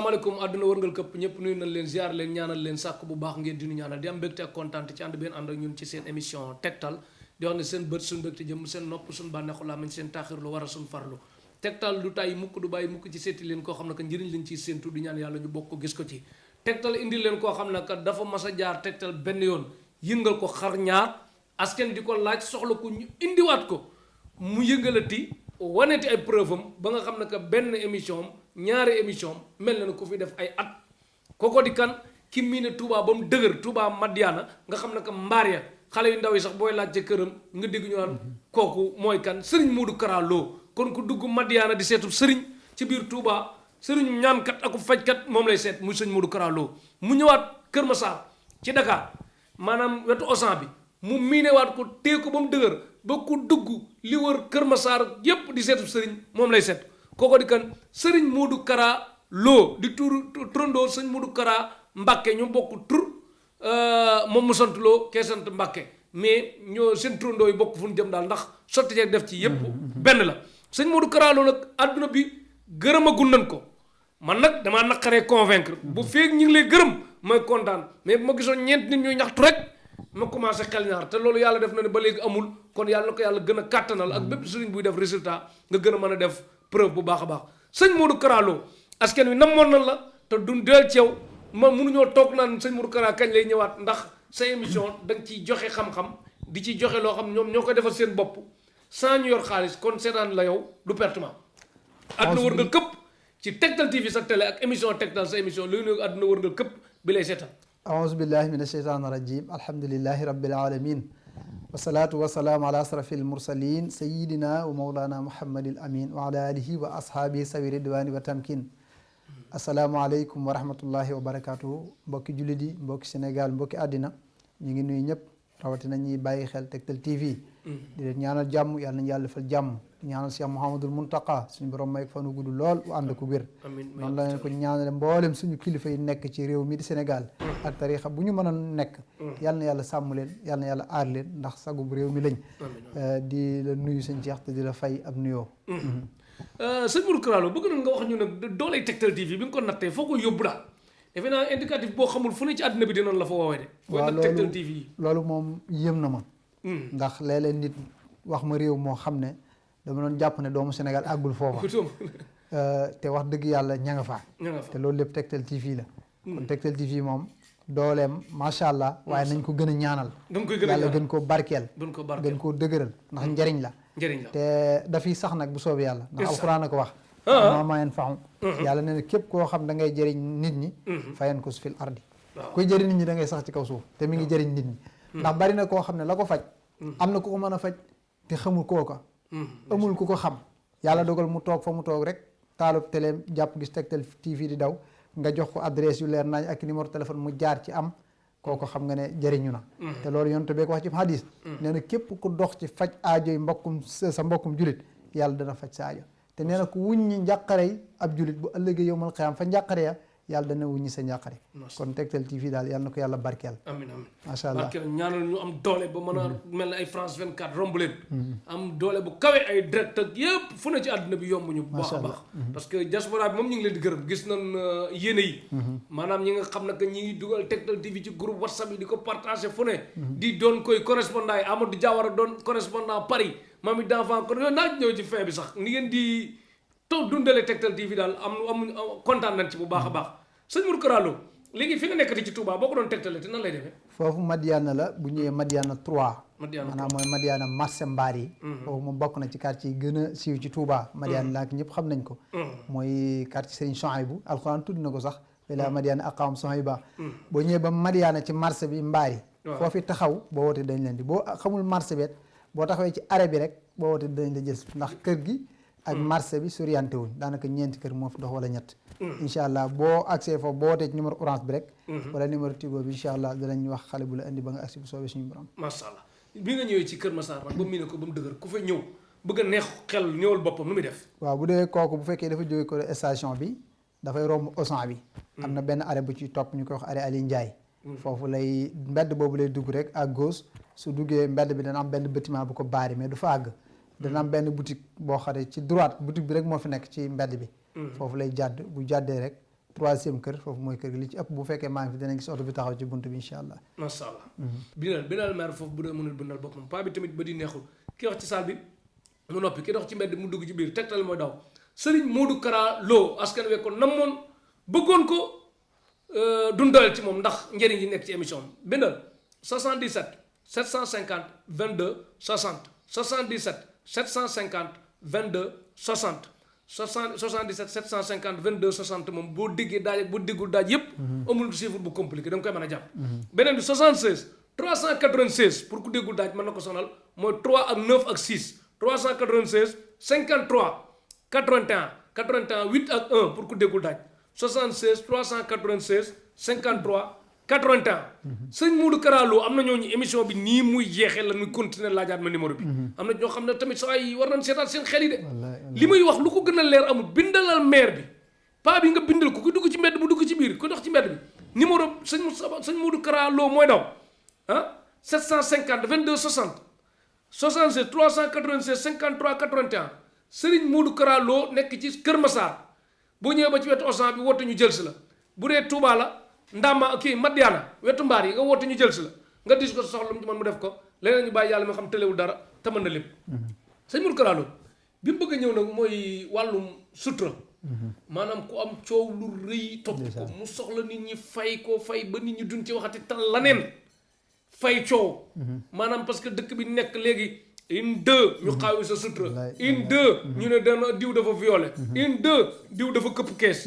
asalaamaaleykum àdduna wërngal këpp ñëpp nuyu nañ leen ziar leen ñaanal leen sàkk bu baax ngeen di ñu ñaanal di am mbégte ak kontaan ci ànd benn ànd ak ñun ci seen émission tegtal di wax ne seen bët suñu mbégte jëm seen nopp suñu bànneexu làmmiñ seen taaxirlu war a suñu farlu tegtal du tàyyi mukk du bàyyi mukk ci seeti leen koo xam ne que njëriñ leen ciy séentu di ñaan yàlla ñu bokk ko gis ko ci tegtal indi leen koo xam ne que dafa mas a jaar tegtal benn yoon yëngal ko xar ñaar askan di ko laaj soxla ko ñu indiwaat ko mu yëngalati waneti ay preuve am ba nga xam ne que benn émission am ñaari émission am mel na ne ku fi def ay at kooko di kan ki mii ne Touba ba mu dëgër Touba Madiana nga xam ne que mbaar ya xale yu ndaw yi sax booy laaj ca këram nga dégg ñu naan kooku mooy kan Serigne Modou Kara Lo kon ku dugg Madiana di seetu Serigne ci biir Touba Serigne ñaankat ak fajkat moom lay seet muy Serigne Modou Kara Lo mu ñëwaat Kër Massar ci Dakar maanaam wetu Osan bi mu miinewaat ko téye ko ba mu dëgër ba ku dugg li wër Kër Massar yépp di seetu Serigne moom lay seet kooko di kan Serigne Modou Kara Lo di turandoo sëñ Modou Kara Mbacke ñu bokk tur moom mu sant Lo kee sant Mbacke mais ñoo seen turandoo yi bokk fu ñu jëm daal ndax sotti ceeg def ci yépp benn la sëñ Modou Kara Lo nag adduna bi gërëmagul nañ ko man nag damaa naqaree convaincre bu feeg ñu ngi lay gërëm mooy kontaan mais bu ma gisoon ñeent nit ñuy ñaxtu rek ma commencé xel ñaar te loolu yàlla def na ne ba léegi amul kon yàlla na ko yàlla gën a kàttanal ak bépp sëriñ buy def résultat nga gën a mën a def preuve bu baax a baax sëñ Modou Kara Lo askan wi namoon na la te duñ del ci yow ma mënuñoo toog naan sëñ Modou Kara kañ lay ñëwaat ndax sa émission da nga ciy joxe xam-xam di ci joxe loo xam ñoom ñoo koy defal seen bopp sans ñu yor xaalis kon seetaan la yow du pertement àdduna wër nga këpp ci Tektal TV sa télé ak émission Tektal sa émission luy nuyu àdduna wër nga këpp bi lay seetaan aouzu billahi min asheytaan rajim alhamdulilahi rabbil alamin wasalaatu wasalaamu ala asrafil mursalin sayidina wa maulana muhammadil amin wa ala alihi wa ashaabihi sawi ridwani wa tamkin asalaamualeykum wa rahmatullahi wa barakatuhu mbokki jullit yi mbokki Sénégal mbokki àddina ñu ngi nuyu ñëpp rawatina ñuy bàyyi xel Tektal TV di leen ñaanal jàmm yàlla nañu yàlla defal jàmm ñaanal Cheikh Mouhamadul Muntaqa suñu borom may fanu gudd lool u ànd ko wér noonu la leen ko ñaanale mboolem suñu kilifa yi nekk ci réew mi di Sénégal ak tarixa bu ñu mën a nekk yàlla na yàlla sàmm leen yàlla na yàlla aar leen ndax sagub réew mi lañ di la nuyu sëñ Cheikh te di la fay ab nuyoo sëñ Modou Kara Lo bëgg na nga wax ñu ne dooley Tektal TV bi nga ko nattee foo ko yóbbu daal defe naa indicatif boo xamul fu ne ci àddina bi dinañ la fa woowee de waaw nag Tektal TV yi loolu moom yëm na ma ndax léeg-léeg nit wax ma réew moo xam ne dama doon jàpp ne doomu Sénégal àggul foofa te wax dëgg yàlla ña nga fa te loolu lépp Tektal TV la kon Tektal TV moom dooleem macha allah waaye nañ ko gën a ñaanal yàlla gën koo barkeel gën koo dëgëral ndax njariñ la te dafiy sax nag bu soobee yàlla ndax alxuraan a ko wax ma yanfa'u yàlla nee na képp koo xam da ngay jëriñ nit ñi fayan ko su fil ardi kuy jëriñ nit ñi da ngay sax ci kaw suuf te mi ngi jëriñ nit ñi ndax bari na koo xam ne la ko faj am na ku ko mën a faj te xamul kooka amul ku ko xam yàlla dogal mu toog fa mu toog rek taalub téléem jàpp gis Tektal TV di daw nga jox ko adresse yu leer nañ ak numéro téléphone mu jaar ci am kooko xam nga ne jëriñu na te loolu yonent bee ko wax ci hadis nee na képp ku dox ci faj aajoy sa mbokkum julit yàlla dana faj sa aajo te nee na ku wuññi njàqarey ab julit bu ëllëgee yowmal qiyaam fa njàqare ya yàlla dana wuññi sa njàqare kon Tektal TV daal yàlla na ko yàlla barkeel amiin amiin macha allah barkeel ñaanal ñu am doole ba mën a mel na ay France 24 romb leen am doole bu kawe ay direct ak yëpp fu ne ci àdduna bi yomb ñu bu baax a baax parce que diaspora bi moom ñu ngi leen di gërëm gis nañ yéene yi maanaam ñi nga xam ne que ñi ngi dugal Tektal TV ci groupe WhatsApp yi di ko partagé fu ne di doon koy correspondant yi Amadou Diawara doon correspondant Paris Mami d'enfant kon yooyu naa ñëw ci fin bi sax ni ngeen di toog dundale Tektal TV daal am kontaan nañ ci bu baax a baax sëñ Modou Kara Lo léegi fi nga nekkati ci Touba boo ko doon tegtale te nan lay defee foofu Madiana la bu ñëwee Madiana 3 maanaam mooy Madiana marché mbaar yi foofu moom bokk na ci quartier yi gën a siiw ci Touba Madiana laak ñëpp xam nañ ko mooy quartier Serigne Souhaïbou alxuraan tudd na ko sax ila Madiana aqaam Souhaïba boo ñëwee ba Madiana ci marché bi mbaar yi foofu taxaw boo wootee dañ leen di boo xamul marché bi boo taxawee ci arrêt bi rek boo wootee dañ la jël ndax kër gi ak marché bi soriante wuñ daanaka ñeenti kër moo fi dox wala ñett incha allah boo accès foofu boo wootee ci numéro orange bi rek wala numéro Tigo bi incha allah danañ wax xale bu la indi ba nga agsi bu soobee suñu borom macha allah bi nga ñëwee ci Kër Massar nag ba mu ne ko ba mu dëgër ku fa ñëw bëgg a neex xel ñëwal boppam nu muy def waaw bu dee kooku bu fekkee dafa jógee ko station bi dafay romb Auchan bi am na benn arrêt bu ci topp ñu koy wax arrêt Ali Ndiaye foofu lay mbedd boobu lay dugg rek à gauche su duggee mbedd bi dana am benn bâtiment bu ko baari mais du fa àgg dana am benn boutique boo xam ne ci droite boutique bi rek moo fi nekk ci mbedd bi foofu lay jàdd bu jàddee rek 3e kër foofu mooy kër gi li ci ëpp bu fekkee maa ngi fi danañ gis oto bi taxaw ci bunt bi incha allah. macha allah. bindal maire foofu bu dee mënul bindal boppam paa bi tamit ba di neexul ki wax ci saal bi mu noppi ki dox ci mbedd mu dugg ci biir Tektal mooy daw Serigne Modou Kara Lo askan wi ko namoon bëggoon ko dundal ci moom ndax njëriñ yi nekk ci émission bi bindal 77 750 22 60 77 750 22 60 77 750 22 60 moom boo déggee daaj ak boo déggul daaj yépp amul chiffre bu compliqué da nga koy mën a jàpp beneen bi 76 396 pour ku déggul daaj mën na ko sonal mooy 3 ak 9 ak 6 396 53 81 81 8 ak 1 pour ku déggul daaj 76 396 53 81 sëñ Modou Kara Lo am na ñooñu émission bi nii muy jeexee la muy continuer laajaat ma numéro bi am na ñoo xam ne tamit saa yi war nañ seetaat seen xel yi de li may wax lu ko gën a leer amul bindalal maire bi paa bi nga bindal ko ku dugg ci mbedd bu dugg ci biir ku dox ci mbedd bi numéro sëñ Modou Kara Lo mooy daw 750 22 60 76 396 53 81 Serigne Modou Kara Lo nekk ci Kër Massar boo ñëwee ba ci wetu Osan bi woote ñu jël si la bu dee Touba la Ndama kii Madiana wetu mbaar yi nga woote ñu jël si la nga dis ko soxla mu ci man mu def ko leneen ñu bàyyi yàlla mi xam tëlewul dara te mën na lépp sëñ Modou Kara Lo bi mu bëgg a ñëw nag mooy wàllum sutura maanaam ku am coow lu rëy topp ko mu soxla nit ñi fay ko fay ba nit ñi duñ ci waxati tal laneen fay coow maanaam parce que dëkk bi nekk léegi une deux ñu xaawi sa sutura une deux ñu ne dana diw dafa violé une deux diw dafa këpp kees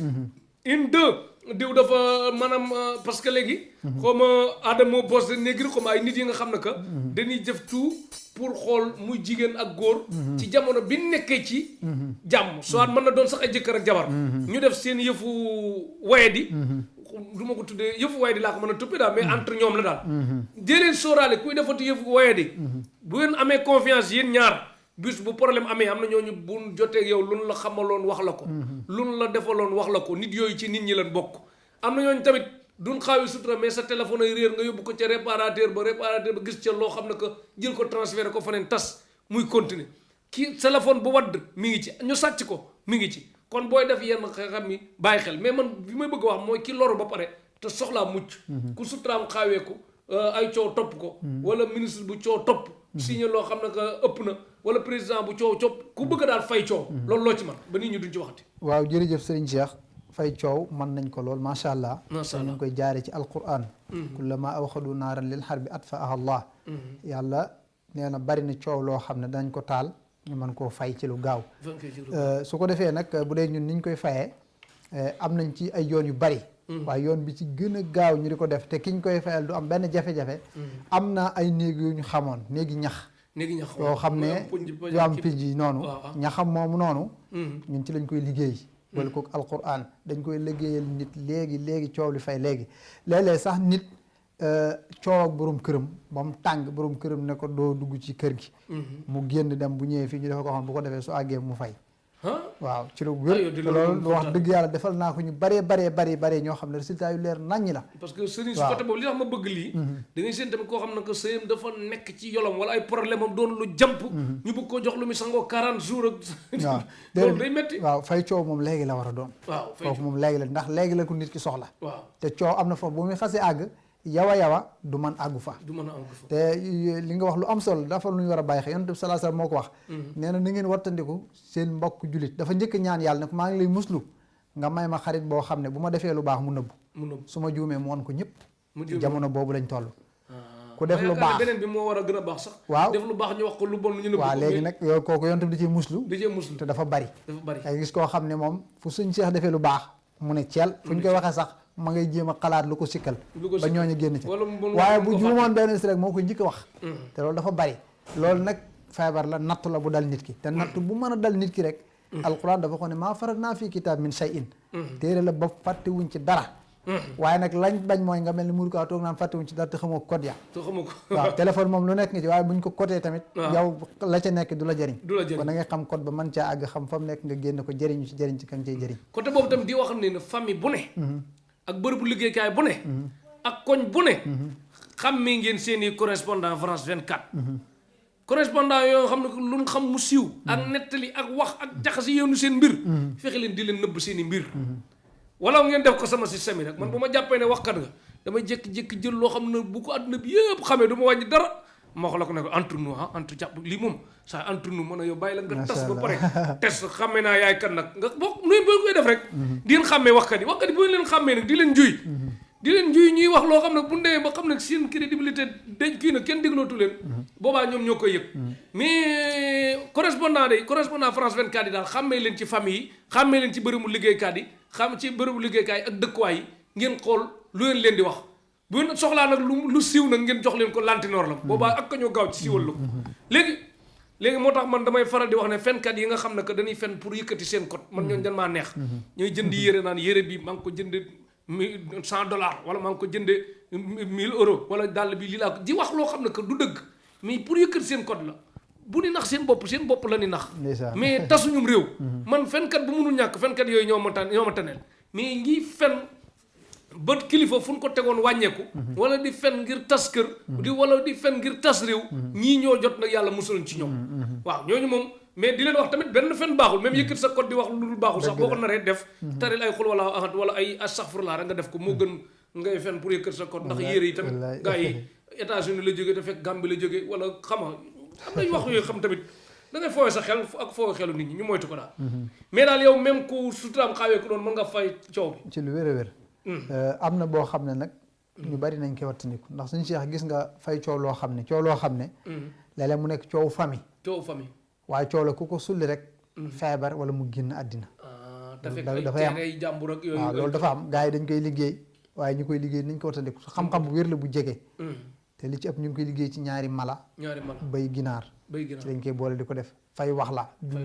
une deux diw dafa maanaam parce que léegi xawma Adamo Boss de Négri xawma ay nit yi nga xam ne que dañuy jëf tout pour xool muy jigéen ak góor ci jamono bi nekkee ci jàmm soit mën na doon sax ay jëkkër ak jabar ñu def seen yëfu wayadi du ma ko tuddee yëfu wayadi laa ko mën a tuppi daal mais entre ñoom la daal dee leen sóoraale kuy defati yëfu wayadi bu ngeen amee confiance yéen ñaar bis bu problème amee am na ñooñu bu jotee yow lu nu la xamaloon wax la ko lu nu la defaloon wax la ko nit yooyu ci nit ñi lan bokk am na ñooñu tamit duñ xaawi sutura mais sa téléphone ay réer nga yóbbu ko ca réparateur ba gis ca loo xam ne que jël ko transféré ko faneen tas muy continuer kii téléphone bu wadd mi ngi ci ñu sàcc ko mi ngi ci kon booy def yenn xam mi bàyyi xel mais man bi may bëgg a wax mooy ki loru ba pare te soxlaa mucc ku suturaam xaaweeku ay coow topp ko wala ministre bu coow topp signé loo xam ne que ëpp na wala président bu coow ku bëgg daal fay coow loolu loo ci man ba nit ñi duñ ci waxati waaw jërëjëf Serigne Cheikh fay coow mën nañ ko lool macha allah ñu ngi koy jaare ci alquran kullama awxadu naaran lil harbi atfaaha allah yàlla nee na bari na coow loo xam ne danañ ko taal ñu mën koo fay ci lu gaaw su ko defee nag bu dee ñun niñ koy fayee am nañ ci ay yoon yu bari waaye yoon bi ci gën a gaaw ñu di ko def te kiñ koy fayal du am benn jafe-jafe am na ay néeg yu ñu xamoon néegi ñax yoo xam ne yu am pij yi noonu ñaxam moomu noonu ñun ci lañ koy liggéey wala kook alquran dañ koy liggéeyal nit léegi coow li fay léegi léeg-léeg sax nit coow ak borom këram ba mu tàng borom këram ne ko doo dugg ci kër gi mu génn dem bu ñëwee fii ñu defa ko xam bu ko defee su àggee mu fay waaw ci lu wér loolu wax dëgg yàlla defal naa ko ñu bari ñoo xam ne résultat yu leer naññi la parce que sëriñ su côté boobu li tax ma bëgg lii da ngay seen tamit koo xam ne que sëyam dafa nekk ci yolom wala ay problème am doon lu jàmp ñu bëgg koo jox lu muy sangoo 40 jours ak waaw loolu day metti waaw fay coow moom léegi la war a doon waaw foofu moom léegi la ndax léegi la ko nit ki soxla waaw te coow am na foofu bu muy xasee àgg yawa du man àggu fa te li nga wax lu am solo dafa lu ñu war a bàyyi xel yonent bi sallallahu alayhi wasallam moo ko wax nee na ngeen wattandiku seen mbokk julit dafa njëkk ñaan yàlla ne ko maa ngi lay muslu nga may ma xarit boo xam ne bu ma defee lu baax mu nëbbu su ma juumee mu won ko ñëpp jamono boobu lañ toll ku def lu baax beneen bi moo war a gën a baax sax waaw def lu baax ñu wax ko lu bon ñu nëbbu waaw léegi nag yow kooku yonent bi da ciy muslu te dafa bari ay gis koo xam ne moom fu suñ seex defee lu baax mu ne ceel fu ñu koy waxee sax ma ngay jéem a xalaat lu ko sikkal ba ñooñu génn ci waaye bu juumoon benn si rek moo koy njëkk a wax te loolu dafa bari loolu nag feebar la nattu la bu dal nit ki te nattu bu mën a dal nit ki rek alquran dafa ko ne maa farat naa fii kitaab min shay'in téere la ba fàttewuñ ci dara waaye nag lañ bañ mooy nga mel ni muru kaa toog naan fàttewuñ ci dara te xamoo code ya waaw téléphone moom lu nekk nga ci waaye buñ ko codee tamit yow la ca nekk du la jëriñ kon da ngay xam code ba mën caa àgg xam fa mu nekk nga génn ko jëriñu ci jëriñ ci kan cay jëriñ côté boobu tamit di wax ne famille bu ne ak bërëbu liggéeykaay bu ne ak koñ bu ne xam mi ngeen seeni correspondant France 24 correspondant yoo xam ne lu ñu xam mu siiw ak nettali ak wax ak jaxasi yoonu seen mbir fexe leen di leen nëbb seeni mbir wala ngeen def ko sama système yi rek man bu ma jàppee ne waxkat nga damay jékki-jékki jël loo xam ne bu ko àdduna bi yëpp xamee du ma wàññi dara ma wax la ko ne ko entre nous entre jàpp lii moom saa entre nous mën a yow bàyyi la nga tas ba pare test xammee naa yaay kan nag nga boo nuy boo koy def rek di leen xàmmee waxkat yi bu ngeen leen xàmmee nag di leen njuy ñuy wax loo xam ne bu ndee ba xam ne seen crédibilité dañ kii na kenn déglootu leen boobaa ñoom ñoo koy yëg mais correspondant France 24 yi daal xàmmee leen ci famille yi xàmmee leen ci bërëmu liggéeykat yi xam ci bërëmu liggéeykaay ak dëkkuwaay yi ngeen xool lu leen di wax bu ngeen soxlaa nag lu siiw nag ngeen jox leen ko lantinoor la boobaa ak ka ñoo gaaw ci siiwal la ko léegi moo tax man damay faral di wax ne fenkat yi nga xam ne que dañuy fen pour yëkkati seen code man ñooñu dañ maa neex ñooy jënd yére naan yére bi maa ngi ko jënd $100 wala maa ngi ko jënde 1000 euros wala dàll bi lii laa ko di wax loo xam ne que du dëgg mais pour yëkkati seen code la bu ni nax seen bopp la ni nax mais tasuñum réew man fenkat bu mënul ñàkk fenkat yooyu ñoo ma taneel mais ngi fen ba kilifa fu ñu ko tegoon wàññeeku wala di fen ngir tas kër wala di fen ngir tas réew ñii ñoo jot nag yàlla musaluñ ci ñoom waaw ñooñu moom mais di leen wax tamit benn fen baaxul même yëkkat sa code di wax lu dul baaxul sax boo ko naree def taril ay xul wala ahad wala ay astaghfirullah rek nga def ko moo gën ngay fen pour yëkkat sa code ndax yére yi tamit gars yi États-Unis la jógee te fekk Gambie la jógee wala xama am nañ wax yooyu xam tamit da ngay foowe sa xel ak foowe xelu nit ñi ñu moytu ko daal mais daal yow même ku suturaam xaawee ko doon mën nga fay coow bi ci lu wér a wér am na boo xam ne nag ñu bari nañ koy wattandiku ndax suñu Cheikh gis nga fay coow loo xam ne léeg-léeg mu nekk coow famille waaye coow la ku ko sulli rek feebar wala mu génn àddina dafay am jàmbur ak yooyu waaw loolu dafa am gars yi dañ koy liggéey waaye ñu koy liggéey nañ ko wattandiku xam-xam bu wér la bu jege te li ci ëpp ñu ngi koy liggéey ci ñaari mala bay ginaar ci lañ koy boole di ko def fay wax la du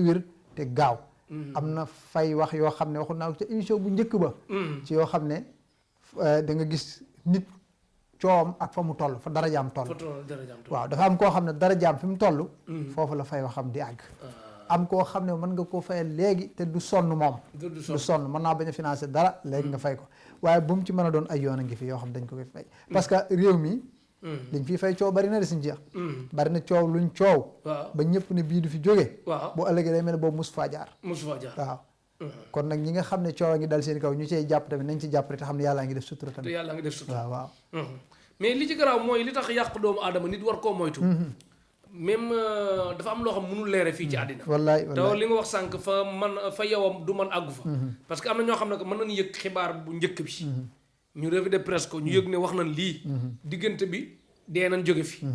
wér te gaaw am na fay wax yoo xam ne waxu naa ko ca émission bu njëkk ba ci yoo xam ne da nga gis nit coowam ak fa mu toll fa darajaam toll waaw dafa am koo xam ne darajaam fi mu toll foofu la fay waxam di àgg am koo xam ne mën nga koo fayal léegi te du sonn moom du sonn mën naa bañ a financer dara léegi nga fay ko waaye bu mu ci mën a doon ay yoon a ngi fi yoo xam dañ ko koy fay parce que réew mi liñ fii fay coow bari na de suñu jeex bari na coow luñ coow ba ñëpp ne bii du fi jóge boo ëllëgee day mel ne boobu mosu faa jaar waaw kon nag ñi nga xam ne coow a ngi dal seen kaw ñu cey jàpp tamit nañ ci jàpp rek te xam ne yàllaa ngi def sutura tamit waaw mais li ci garaaw mooy li tax yàq doomu aadama nit war koo moytu même dafa am loo xam mënul leere fii ci àddina wallaay te li nga wax sànq fa yowam du man àggu fa parce que am na ñoo xam ne que mën nañu yëg xibaar bu njëkk bi ñu revue de presse ko ñu yëg ne wax nañ lii diggante bi dee nañ jóge fi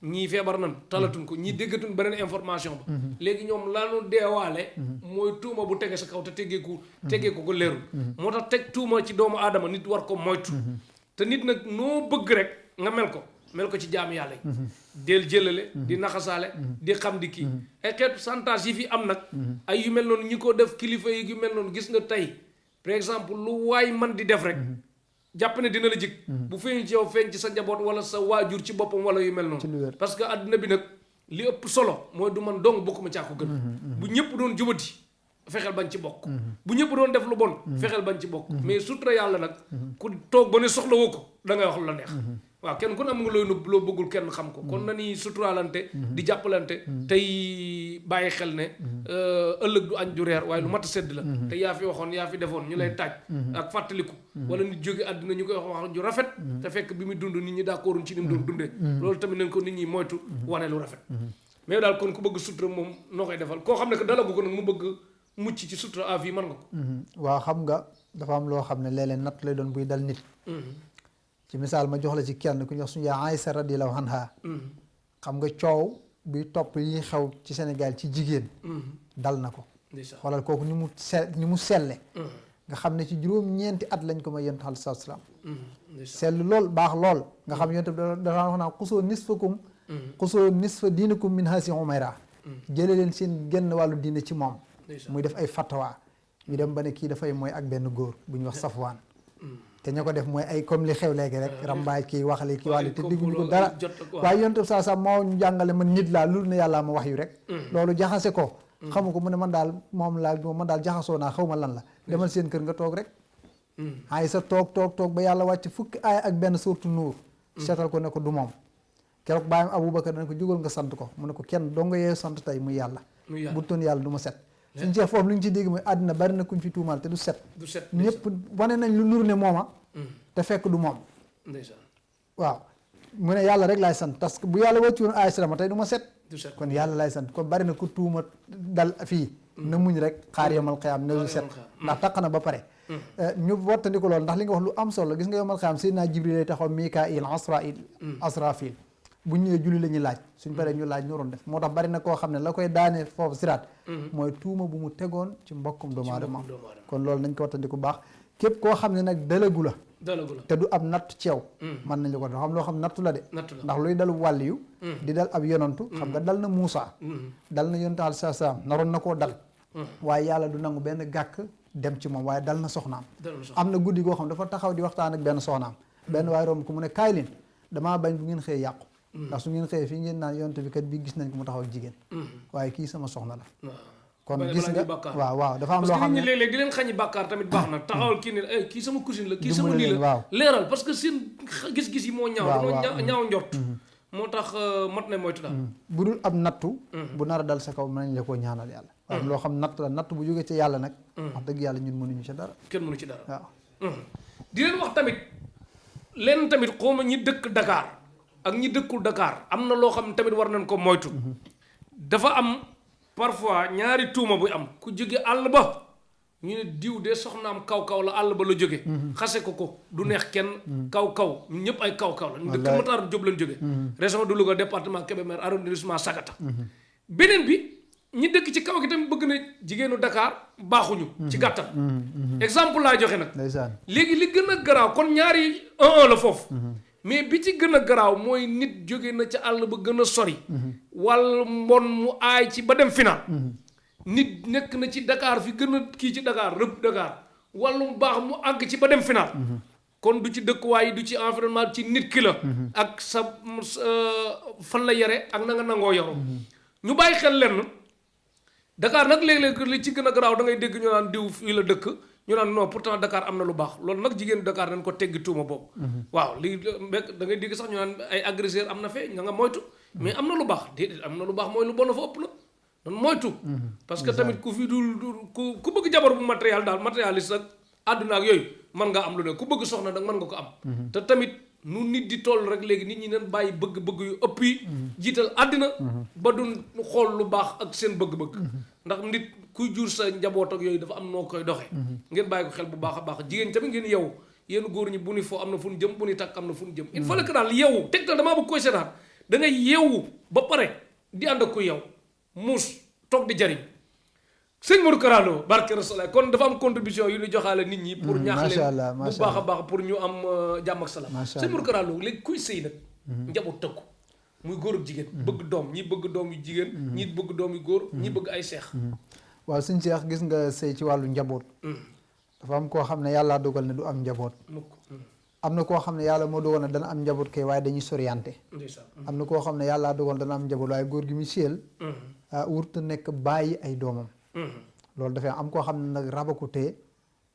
ñii feebar nañ talatuñ ko ñii déggatuñ beneen information ba léegi ñoom laanu deewaale mooy tuuma bu tege sa kaw te tegee ko leerul moo tax teg tuuma ci doomu aadama nit war ko moytu te nit nag noo bëgg rek nga mel ko ci jaamu yàlla yi del jëlale di naxasaale di xam di kii ay xeetu chantage yi fi am nag ay yu mel noonu ñi ko def kilifa yi yu mel noonu gis nga tey par exemple lu waay man di def rek jàpp ne dina la jig bu feeñ ci yow feeñ ci sa njaboot wala sa waajur ci boppam wala yu mel noonu parce que àdduna bi nag li ëpp solo mooy du man dong bokk ma caa ko gën bu ñëpp doon jubati fexeel bañ ci bokk bu ñëpp doon def lu bon fexeel bañ ci bokk mais sutura yàlla nag ku toog ba ne soxla woo ko da ngay wax lu la neex waaw kenn ku ne am nga looy nëbb loo bëggul kenn xam ko kon na ni suturaalante di jàppalante tey bàyyi xel ne ëllëg du añ du reer waaye lu mat a sedd la te yaa fi waxoon yaa fi defoon ñu lay taaj ak fàttaliku wala nit jóge àddina ñu koy wax ju rafet te fekk bi muy dund nit ñi d'accorduñ ci ni mu doon dundee loolu tamit nañ ko nit ñi moytu wane lu rafet mais daal kon ku bëgg sutura moom noo koy defal koo xam ne que dalagu ko nag mu bëgg mucc ci sutura à vie mën nga ko waaw xam nga dafa am loo xam ne léeg-léeg natt lay doon buy dal nit ci misaal ma jox la ci kenn ku ñu wax suñu yaa Aïssa radiyallahu anha xam nga coow buy topp yi xew ci Sénégal ci jigéen dal na ko xoolal kooku ni mu selle nga xam ne ci juróom-ñeenti at lañ ko may yonent alayhi salaatu salaam sell lool baax lool nga xam yonent dafa wax naa xusoo nisfa diinakum min haasi umayra jële leen seen genn wàllu diine ci moom muy def ay fatwa ñu dem ba ne kii dafay mooy ak benn góor bu ñu wax Safwaan te ña ko def mooy ay comme li xew léegi rek rambaay kii waxale kii wàlle te digguñu ko dara waaye yonent saa sax moo ñu jàngale man nit laa loolu ne yàllaa ma wax yu rek loolu jaxase ko xamu ko mu ne man daal jaxasoo naa xaw ma lan la demal seen kër nga toog rek ay sa toog ba yàlla wàcc fukki aay ak benn suurtu nuur seetal ko ne ko du moom keroog bàyyam Aboubacar dana ko jógal nga sant ko mu ne ko kenn doo nga yee sant tey muy yàlla bu toon yàlla du ma set suñ Cheikh foofu lu ñu ci dégg mooy àddina bari na kuñ fi tuumaal te du set ñëpp wane nañ lu nur ne mooma te fekk du moom waaw mu ne yàlla rek laay sant parce que bu yàlla wàccu woon aay salama tey du ma set kon yàlla laay sant kon bari na ku tuuma dal fii na muñ rek xaar yomal xiyaam ne du set ndax taq na ba pare ñu wattandiko loolu ndax li nga wax lu am solo gis nga yomal xiyaam Seydina Jibril lay taxaw Mikail Asrafil bu ñëwee julli la ñuy laaj suñ paree ñu laaj ñoroon def moo tax bari na koo xam ne la koy daanee foofu siraat mooy tuuma bu mu tegoon ci mbokkum doomu aadama kon loolu nañ ko wattandiko baax képp koo xam ne nag dalagu la te du ab natt ceew mën nañ la ko xam loo xam nattu la de ndax luy dalu wàll yu di dal ab yonantu xam nga dal na Muusa dal na yonantu alayhi salaam naroon na koo dal waaye yàlla du nangu benn gàkk dem ci moom waaye dal na soxnaam am na guddi goo xam dafa taxaw di waxtaan ak benn soxnaam benn waaye romb ko mu ne kaay leen damaa bañ bu ngeen xëyee yàqu ndax su ngeen xëyee fii ngeen naan yonent bi kat bii gis nañ ko mu taxaw jigéen waaye kii sama soxna la kon gis nga waaw dafa am loo xam ne léeg-léeg di leen xañi bàkkaar tamit baax na taxawal kii ne kii sama cousine la kii sama nii la leeral parce que seen gis-gis yi moo ñaaw njort moo tax mat na moytu daal bu dul ab nattu bu nar a dal sa kaw mën nañ la koo ñaanal yàlla waaye loo xam natt la natt bu jógee ci yàlla nag wax dëgg yàlla ñun mënuñu ci dara kenn mënu ci dara waaw di leen wax tamit leen tamit xawma ñi dëkk Dakar ak ñi dëkkul Dakar am na loo xam ne tamit war nañ ko moytu dafa am parfois ñaari tuuma bu am ku jóge àll ba ñu ne diw de soxnaam kaw-kaw la àll ba la jóge xase ko du neex kenn kaw-kaw ñun ñëpp ay kaw-kaw la ñu dëkk Matar Diop lañ jóge région de Louga département Kébémer arrondissement Sagata beneen bi ñi dëkk ci kaw gi tamit bëgg na jigéenu Dakar baaxuñu ci gàttal exemple laa joxe nag léegi li gën a garaaw kon ñaari 1-1 la foofu mais bi ci gën a garaaw mooy nit jóge na ca àll ba gën a sori wala mbon mu aay ci ba dem final nit nekk na ci Dakar fi gën a kii ci Dakar rëbb Dakar wala mu baax mu àgg ci ba dem final kon du ci dëkkuwaay du ci environnement ci nit ki la ak sa fan la yare ak na nga nangoo yaru ñu bàyyi xel lenn Dakar nag léeg-léeg li ci gën a garaaw da ngay dégg ñu naan diw fii la dëkk ñu naan non pourtant Dakar am na lu baax loolu nag jigéen Dakar dañ ko teggi tuuma boobu waaw lii mbekk da ngay dégg sax ñu naan ay agresseur am na fee nga moytu mais am na lu baax déedéet am na lu baax mooy lu bon fa ëpp la doon moytu parce que tamit ku fi dul ku bëgg jabar bu matériel daal matérialiste ak àdduna ak yooyu mën nga am lu ne ku bëgg soxna nag mën nga ko am te tamit nu nit di toll rek léegi nit ñi nañ bàyyi bëgg-bëgg yu ëpp yi jiital àddina ba du xool lu baax ak seen bëgg-bëgg ndax nit kuy jur sa njaboot ak yooyu dafa am noo koy doxee ngeen bàyyi ko xel bu baax a baax jigéen tamit ngeen yeewu yéen góor ñi bu ni foo am na fu ñu jëm bu ni takk am na fu ñu jëm il faut que daal yeewu tegtal damaa bëgg koy seetaan da ngay yeewu ba pare di ànd ak ku yeew muus toog di jariñ sëñ Modou Kara Lo barke Rasulullah kon dafa am contribution yu ñu joxaale nit ñi pour ñaax leen bu baax a baax pour ñu am jàmm ak salaam sëñ Modou Kara Lo léegi kuy sëy nag njaboot tëkku muy góor ak jigéen bëgg doom ñi bëgg doom yu jigéen ñi bëgg doom yu góor ñi bëgg ay seex waaw sëñ Cheikh gis nga sëy ci wàllu njaboot dafa am koo xam ne yàlla dogal ne du am njaboot am na koo xam ne yàlla moo dogal ne dana am njaboot kay waaye dañuy soriante am na koo xam ne yàlla dogal dana am njaboot waaye góor gi mu séel wurta nekk bàyyi ay doomam loolu dafay am koo xam ne nag raba ko téye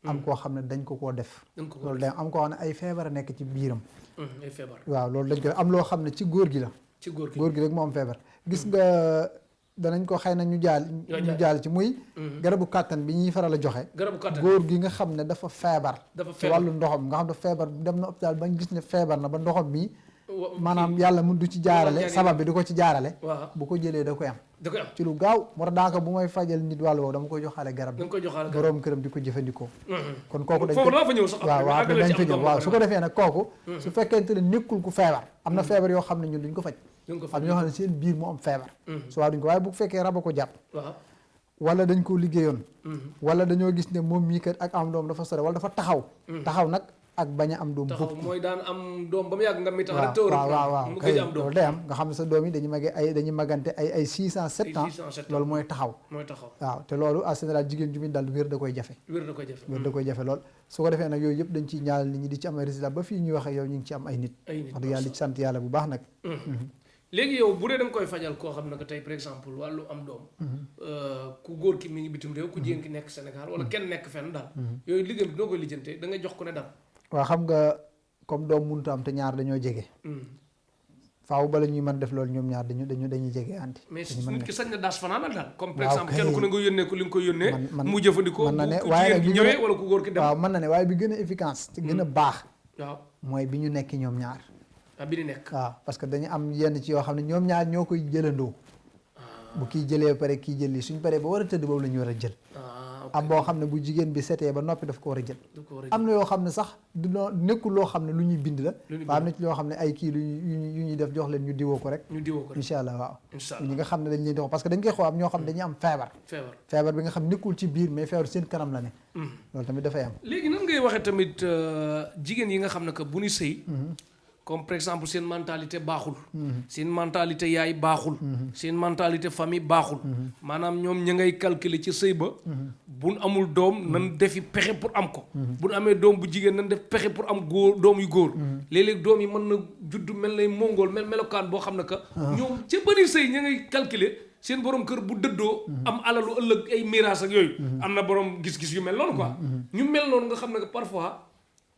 am koo xam ne dañ ko koo def loolu day am koo xam ne ay feebar a nekk ci biiram ay feebar waaw loolu dañ ko am loo xam ne ci góor gi la góor gi rek moo am feebar gis nga danañ ko xëy na ñu jaal ci muy garabu kàttan bi ñuy faral a joxe góor gi nga xam ne dafa feebar ci wàllu ndoxam nga xam ne feebar dem na hôpital bañ gis ne feebar na ba ndoxam bi maanaam yàlla mun du ci jaarale sabab bi du ko ci jaarale bu ko jëlee da koy am ci lu gaaw moo tax daanaka bu may fajal nit wàllu woowu dama koy joxaale garab bi boroom këram di ko jëfandikoo kon kooku dañ waaw dañ fa ñëw waaw su ko defee nag kooku su fekkente ne nekkul ku feebar am na feebar yoo xam ne ñun duñ ko faj am ñoo xam ne seen biir moo am feebar su waa duñ ko waaye bu fekkee raba ko jàpp wala dañ ko liggéeyoon wala dañoo gis ne moom mii kat ak am doom dafa sore wala dafa taxaw nag ak bañ a am doom taxaw mooy daan am doom ba mu yàgg nga mi tax rek tëw waaw mu gëj am doom loolu day am nga xam ne sa doom yi dañuy magante ay 6 ans 7 ans loolu mooy taxaw waaw te loolu en général jigéen ju muy dal wér da koy jafe lool su ko defee nag yooyu yëpp dañ ciy ñaanal nit ñi di ci am ay résultat ba fii ñuy wax ak yow ñu ngi ci am ay nit wax dëgg yàlla di ci sant yàlla bu baax nag léegi yow bu dee da nga koy fajal koo xam ne que tey par exemple wàllu am doom ku góor ki mi ngi bitim réew ku jigéen ki nekk Sénégal wala kenn nekk fenn daal yooyu liggéey bi noo koy lijjantee da ngay jox ko ne daal waaw xam nga comme doom mënut am te ñaar dañoo jege faaw bala ñuy mën def loolu ñoom ñaar dañuy jege anti. mais nit ki sañ na daas fanaanal daal. comme par exemple kenn ku ne nga yónnee ko li nga koy yónnee. mu jëfandikoo mën na ne ku waaye jigéen gi ñëwee wala ku góor ki dem. waaw mën na ne waaye bi gën a efficace te gën a baax. waaw mooy bi ñu nekk ñoom ñaar. bi di nekk. waaw parce que dañu am yenn ci yoo xam ne ñoom ñaar ñoo koy jëlandoo. bu kii jëlee ba pare kii jël lii suñ paree ba war a tëdd boobu la ñu war a jël. am boo xam ne bu jigéen bi setee ba noppi daf ko war a jël. am na yoo xam ne sax du nekkul loo xam ne lu ñuy bind la. waaw am na ci loo xam ne ay kii yu ñuy def jox leen ñu diwoo ko rek. incha allah waaw. ñi nga xam ne dañ leen di wax parce que dañ koy xoo am ñoo xam ne dañuy am feebar bi nga xam nekkul ci biir mais feebar seen kanam la ne. loolu tamit dafay am. léegi nan ngay waxee tamit jigéen yi nga xam ne que bu ñu sëy comme par exemple seen mentalité baaxul. seen mentalité yaay baaxul. seen mentalité famille baaxul. maanaam ñoom ña ngay calculer ci sëy ba. buñ amul doom nan defi pexe pour am ko. buñ amee doom bu jigéen nan def pexe pour am doom yu góor. léeg-léeg doom yi mën na judd mel nay mongool melokaan boo xam ne que. ñoom ca bëri sëy ña ngay calculer seen borom kër bu dëddoo. am alalu ëllëg ay miraas ak yooyu. am na borom gis-gis yu mel noonu quoi. ñu mel noonu nga xam ne que parfois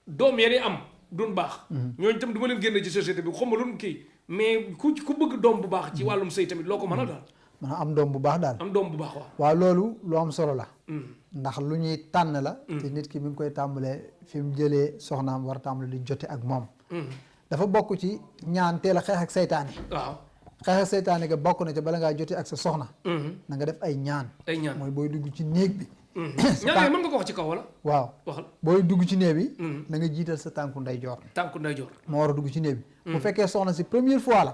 doom yéen am. doon baax ñooñu tam du ma leen génne ci société bi xaw ma lu kii mais ku bëgg doom bu baax ci wàllum sëy tamit loo ko mën a daal maanaam am doom bu baax daal am doom bu baax waaw loolu lu am solo la ndax lu ñuy tànn la te nit ki mi ngi koy tàmbalee fi mu jëlee soxnaam war a tàmbale di jote ak moom dafa bokk ci ñaan teel a xeex ak seytaane waaw xeex ak seytaane ga bokk na ca bala ngaa jote ak sa soxna na nga def ay ñaan mooy booy dugg ci néeg bi ñaan mën nga ko wax ci kaw wala waaw waxal booy dugg ci néeg bi na nga jiital sa tànku ndeyjoor moo war a dugg ci néeg bi bu fekkee soxna si première fois la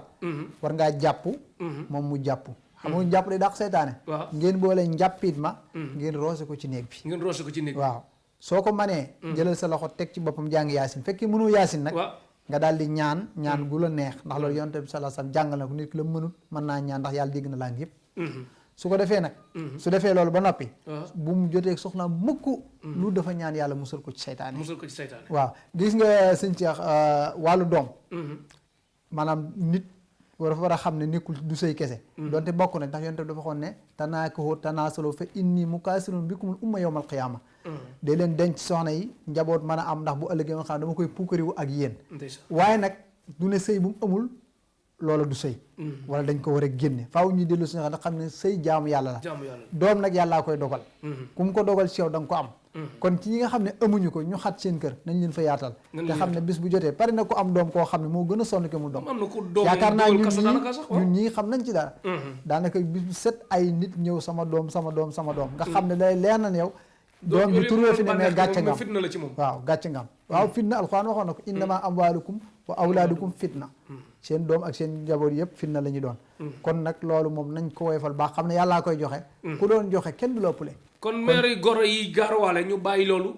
war ngaa jàpp moom mu jàpp xam nga jàpp day dàq seytaane ngeen boole njàppit ma ngeen roose ko ci néeg bi waaw soo ko manee jëlal sa loxo teg ci boppam jàng yaasin fekkee mënoo yaasin nag nga daal di ñaan gu la neex ndax loolu yonent bi sallallahu alayhi wasallam jàngal na ko nit ki la mënut mën naa ñaan ndax yàlla dégg na laa ngi yëpp su ko defee nag su defee loolu ba noppi bu mu jotee soxna mukk lu dafa ñaan yàlla musal ko ci seytaane waaw gis nga sëñ Cheikh wàllu doom maanaam nit war a xam ne nekkul du sëy kese donte bokk na ndax yonent bi dafa xoon ne tanaakahu tanaasalu fa inni mukaasirun bikumul umma yawmal qiyaama day leen denc soxna yi njaboot mën a am ndax bu ëllëgee nga xam dama koy puukariwu ak yéen waaye nag du ne sëy bu mu amul loola du sëy wala dañ ko war a génne faaw ñuy dellu si nga xam ne sëy jaamu yàlla la doom nag yàllaa koy dogal ku mu ko dogal ci yow da nga ko am kon ci ñi nga xam ne amuñu ko ñu xat seen kër nañ leen fa yaatal te xam ne bis bu jotee pare na ko am doom koo xam ne moo gën a sonn ke mu doom yaakaar naa ñun ñii xam nañ ci dara daanaka bis bu set ay nit ñëw sama doom nga xam ne day leer na yow doom bi turee fi ne mais gàcce ngam waaw gàcce ngam waaw fitna alxuraan waxoon na ko innama amwaalukum wa awlaadukum fitna seen doom ak seen njaboot yëpp fitna la ñu doon kon nag loolu moom nañ ko woyofal baax xam ne yàllaa koy joxe ku doon joxe kenn du la ëppale kon maire yi goro yi gaarwaale ñu bàyyi loolu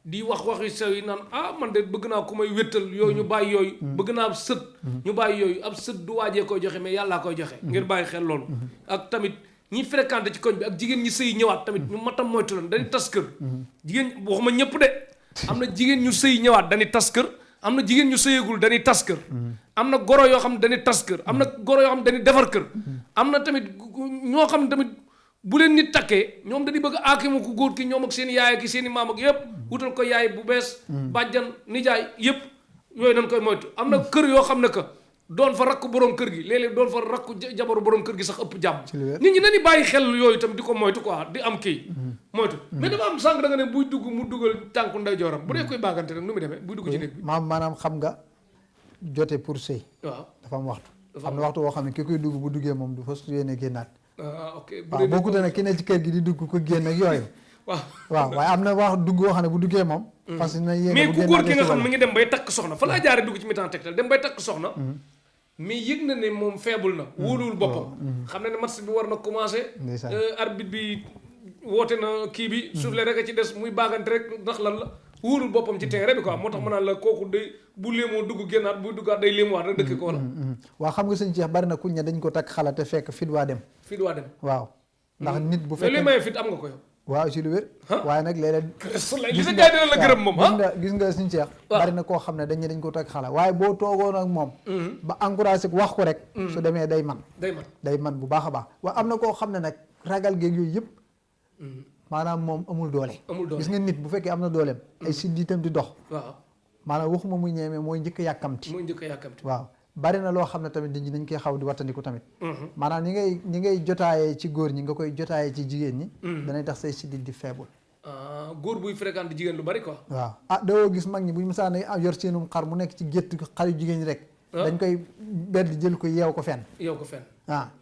di wax waxi sew yi naan man de bëgg naa ku may wéttal yooyu ñu bàyyi yooyu bëgg naa ab sët ñu bàyyi yooyu ab sët du waajee koy joxe mais yàllaa koy joxe ngir bàyyi xel loolu ak tamit ñi fréquenté ci koñ bi ak jigéen ñi sëy ñëwaat tamit ñu matam moytu lan dañuy tas kër jigéen waxuma ñëpp de am na jigéen ñu sëy ñëwaat dañuy tas kër am na jigéen ñu sëyagul dañuy tas kër am na goro yoo xam ne dañuy tas kër am na goro yoo xam ne dañuy defar kër am na tamit ñoo xam ne tamit bu leen nit takkee ñoom dañuy bëgg aakimu ku góor ki ñoom ak seen i yaay ak seen i maam ak yëpp wutal ko yaay bu bees bàjjan nijaay yëpp yooyu dañ koy moytu am na kër yoo xam ne que doon fa rakk borom kër gi léeg-léeg doon fa rakku jabaru borom kër gi sax ëpp jàmm nit ñi dañuy bàyyi xel yooyu tam di ko moytu quoi di am kii moytu mais dafa am sànq da nga ne buy dugg mu dugal tànku ndeyjooram bu dee koy baagante rek nu muy demee buy dugg ci néeg bi maanaam xam nga jote pour sëy waaw dafa am waxtu am na waxtu woo xam ne ki koy dugg bu duggee moom du fas yéene génnaat ok waaw bokkute nag ki ne ci kër gi di dugg ko génn ak yooyu waaw waaye am na wax dugg woo xam ne bu duggee moom parce que na yéene mais ku góor ki nga xam ne mi ngi dem bay takk soxna fa laa jaare dugg ci mi-temps tegtal dem bay takk soxna mais yëg na ne moom faible na wóoluwul boppam xam na ne match bi war na commencé arbitre bi woote na kii bi soufflé rek a ci des muy baagante rek ndax lan la wóolul boppam ci terrain bi quoi moo tax ma naan la kooku day bu léemoo dugg génnaat bu duggaat day léemuwaat rek dëkk ko wala waaw xam nga sëñ Cheikh bari na kuñ ne dañ ko takk xala te fekk fit waa dem waaw ndax nit bu fekkee li may fit am nga ko yow waaw ci lu wér waaye nag léeg-léeg li sa gars dina la gërëm moom gis nga sëñ Cheikh bari na koo xam ne dañ ko takk xala waaye boo toogoon ak moom ba encouragé ko wax ko rek su demee day man bu baax a baax waaye am na koo xam ne nag ragal géeg yooyu yëpp maanaam moom amul doole gis nga nit bu fekkee am na dooleem ay siddiitam di dox waaw maanaam waxuma mu ñeeme mooy njëkk a yàkkamti mooy njëkk a yàkkamti waaw bari na loo xam ne tamit nit ñi dañ koy xaw di wattandiku tamit maanaam ñi ngay jotaayee ci góor ñi nga koy jotaayee ci jigéen ñi danay tax say sidit di faible góor buy fréquente jigéen lu bari quoi waaw doo gis mag ñi buñu mësaan a yor seenum xar mu nekk ci gétt xar yu jigéen ñi rek dañ koy bedd jël ko yeew ko fenn